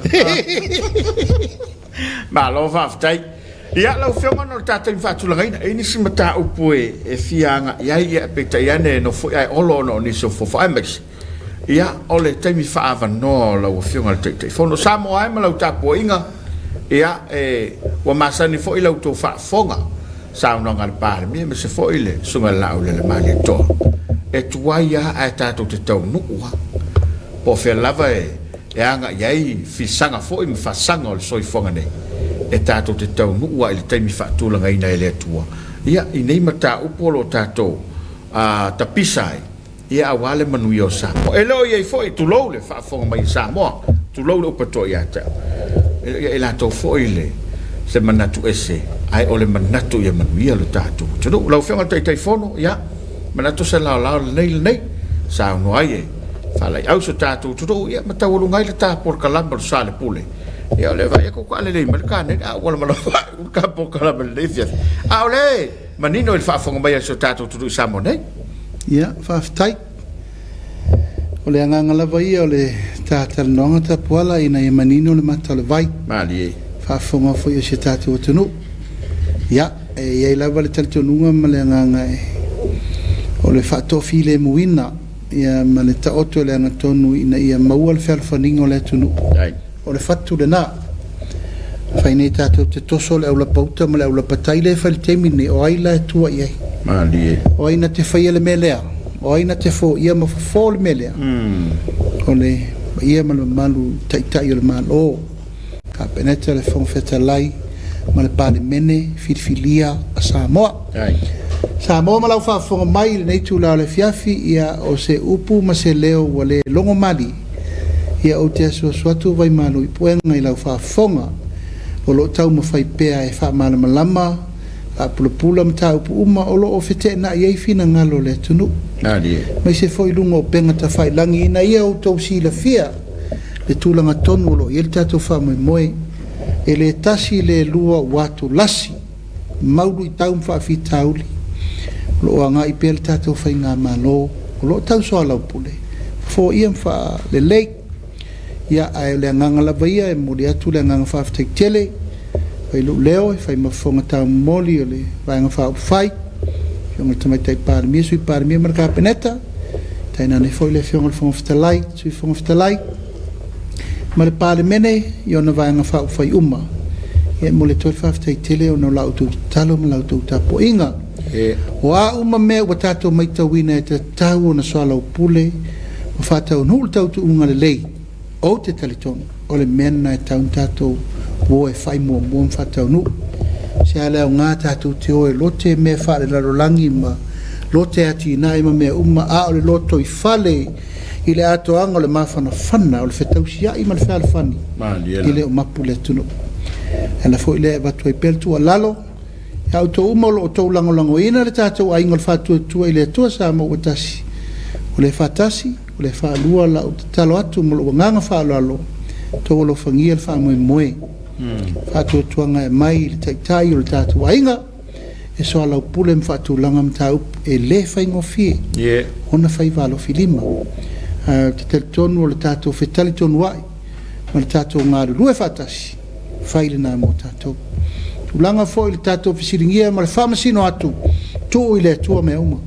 Malo faafetai. Ia, lau Afioga ona o le ta taimi faatulagaina, e i ai nisi mataupu e fia agai ai, ia, peitai ane e nofo foi ae olo ona o nisi o fofo, aemaise, ia, o le taimi faaavanoa o lau Afioga i le Taitaifono. Samoa e ma lau tapuaiga, ia, e, ua masani foi la outou faafofoga, saunoaga a le Palemia, aemaise foi le Susuga i le Laaulialemalietoa. E tuai lava ae tatou te taunuu lava. Po o fea lava e e agai ai fisaga foi ma fasaga o le soifuaga nei, e tatou te taunuu lava i le taimi faatulagaina e le Atua, ia, i nei mataupu o lo o tatou tapisa ai, ia, aua le manuia o Samoa. E le o i ai foi, tulou le faafofoga mai a Samoa, tulou le upu atoa ia te au, e le o i ai latou foi le, se manatu ese, ae o le manatu ia manuia lo tatou atunuu. Lau Afioga i le Taitaifono, ia, manatu se laolao lenei lenei, saunoa ai e Faalaiau so tatou atunuu, ia ma taualuga ai le ta polokalame o le Soalepule. Ia o lea e vaai atu ua lelei mai le kaneli, a ua lamalama le ta polokalame i lenei afiafi. A o lea e manino i le faafofoga mai a si o tatou atunuu i Samoa nei. Ia, faafetai. O le agaga lava ia o le ta talanoaga Tapuala ina ia manino le mata o le vai. Malie. Faafofoga foi a si o tatou atunuu. Ia, e i ai lava le talitonuga ma le agaga e, o le faatoafilemuina ia ma le taoto i le agatonu ina ia maua le fealofaniga o le atunuu. O le fatu lena. Fai nei tatou te toso le aulapa uta ma le aulapa tai lea e fai i le taimi lenei, o ai la e tua i ai? Malie. O ai na te faia le mea lea? O ai na te foia ma fofo le mea lea? O le paia ma le mamalu Taitai o le Malo. Kapeneta, le Fofoga Fetalai ma le Palemene filifilia a Samoa. Samoa ma lau faafofoga mai i lenei itula o le afiafi, ia o se upu ma se leo ua le logo malie, ia ou te asuasu atu vaimalu i puega i lau faafofoga o lo o taumafai pea e faamalamalama, faapulapula mataupu uma o lo o feteenai ai finagalo o le atunuu, aemaise foi luga o upega tafailagi ina ia outou silafia le tulaga tonu o lo o i ai le tatou faamoemoe, e le tasi le lua ua atulasi, mau luitau ma faafitauli. O lo o agai pea le tatou Faigamalo, o lo o tausoalaupule, foia ma faalelei. Ia, ae o le agaga lava ia e momoli atu le agaga faafetai tele, fai lou leo e fai ma fofoga taumomoli o le Vaega Faaupufai, Afioga i le Tamaitai Palemia, Sui Palemia ma le Kapeneta, tainane foi le Afioga i le Fofoga Fetalai, Sui Fofoga Fetalai ma le Palemene i ona Vaega Faaupufai uma. Ia, e momoli atu ai le faafetai tele ona o la outou tatalo ma la outou tapuaiga. O a uma mea ua tatou matauina e tatau ona soalaupule ma faataunuu le tautuuga lelei, Ou te talitonu, o le mea lena e tatau ona tatou o e fai muamua ma faataunuu. Se a le aoga tatou te o e lote mea faalelalolagi ma lote atinae ma mea uma, a o le lotoifale i le atoaga o le mafanafana, o le fetausiai ma le fealofani, e le o mapu le atunuu. O le ala foi lea e avatu ai pea le tuualalo ia outou uma o lo o outou lagolagoina le tatou aiga o le Faatuatua i le Atua Samoa ua Tasi, o le faatasi. O le faalua lau tatalo atu ma lou agaga faaaloalo, outou alofagia le faamoemoe, faatuatuaga e aumai i le Taitai o le tatou aiga e soalaupule ma faatulaga mataupu e le faigofie ona faiva alofilima. Ae ou te talitonu o le tatou fetalitonuai ma le tatou galulue faatasi, fai lena mo tatou. Tulaga foi i le tatou fesiligia ma le faamasino atu, tuu i le Atua mea uma.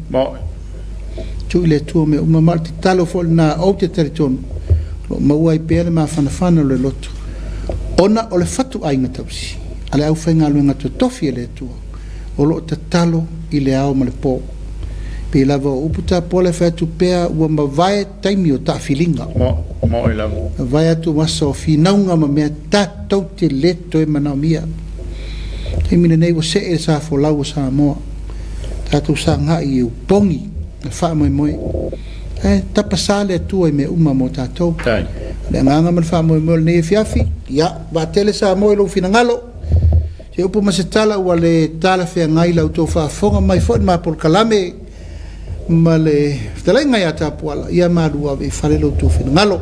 Tuu i le Atua mea uma, ma o le tatalo foi lena ou te talitonu o lo o maua ai pea le mafanafana o le loto, ona o le fatuaiga tausi a le aufaigaluega totofi a le Atua o lo o tatalo i le ao ma le po. Pei lava o upu tapuala e fai atu pea, ua mavae taimi o taafiliga, mavae atu aso o finauga ma mea tatou te le toe manaomia. Taimi lenei ua see le sa folau o Samoa, tatou sagai e opogi le faamoemoe, ae tapasa le Atua i mea uma mo tatou. O le agaga ma le faamoemoe o lenei afiafi, ia vaatele Samoa i lou finagalo, se upu ma se tala ua le talafeagai la outou faafofoga mai foi i le ma polokalame ma le fetalaiga ia Tapuala, ia malu ave i fale lo outou finagalo.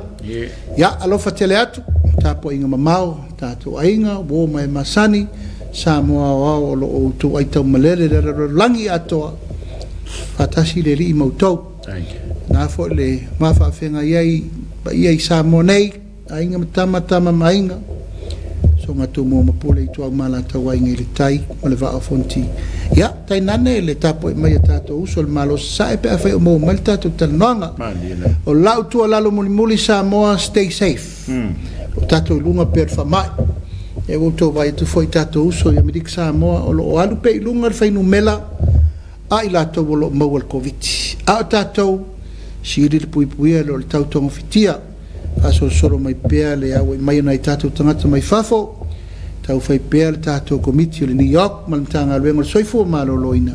Ia alofa tele atu, tapuaiga mamao, tatou aiga, uo ma e masani, Samoa aoao o lo o outou aitaumalele i le lalolagi atoa, faatasi le Alii ma outou. Na foi le ma faafeagai ai paia i Samoa nei, aiga ma tama, tama ma aiga, soga Tumua ma Pule, Ituau ma Alataua, Aiga i le Tai ma le Vaa o Fonoti. Ia, tainane le tapuai mai a tatou uso i le Malo Sasae pe afai o maua mai le tatou talanoaga. O lau tuualalo mulimuli Samoa, stay safe. O tatou i luga pea o le faamai. Ia ua outou vaai atu foi i tatou uso i Amerika Samoa o lo o alu pea i luga le fuainumera a i latou o lo o maua i le Koviti. A o tatou, sili le puipuia i lo le tau togafitia. Faasolosolo mai pea le auai mai o nai tatou tagata mai fafo, taufai pea le tatou Komiti o le NEOC ma le Matagaluega o le Soifua Maloloina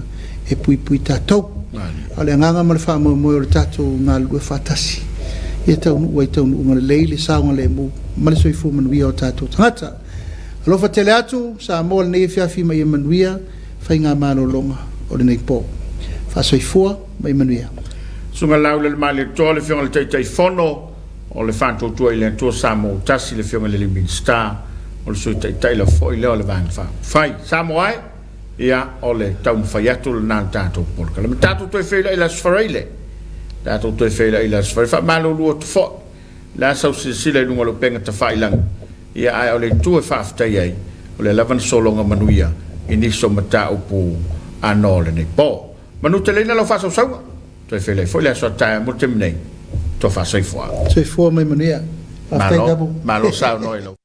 e puipui tatou. A o le agaga ma le faamoemoe o le tatou galulue faatasi, ia taunuu ai taunuuga lelei le saogalemu ma le soifua manuia o tatou tagata. Alofa tele atu Samoa i lenei afiafi ma ia manuia faigamalologa o lenei po. Faasoifua ma ia manuia. Susuga Laulelemaalietoa, le Afioga i le Taitaifono o le Faatuatua i le Atua Samoa ua Tasi, le Afioga i le alii Minisita, o le Sui Taitai lava foi lea o le Vaega Faaupufai. Samoa e, ia, o le taumafai atu lena o le tatou polokalame. Tatou toe feiloai i le Aso Faraile. Tatou toe feiloai i le Aso Faraile. Faamalulu atu foi, o le a sau silasila i luga o le upega tafailagi, ia ae o le itu e faafetai ai, o lea lava na sologa manuia i nisi o mataupu ano o lenei po. Manuteleina lau faasausauga, toe feiloai foi le aso a taeao mo le taimi nei. Tofa soifua. Soifua mai manuia. Faafetai Malo, Tapu. malo saunoa i lau.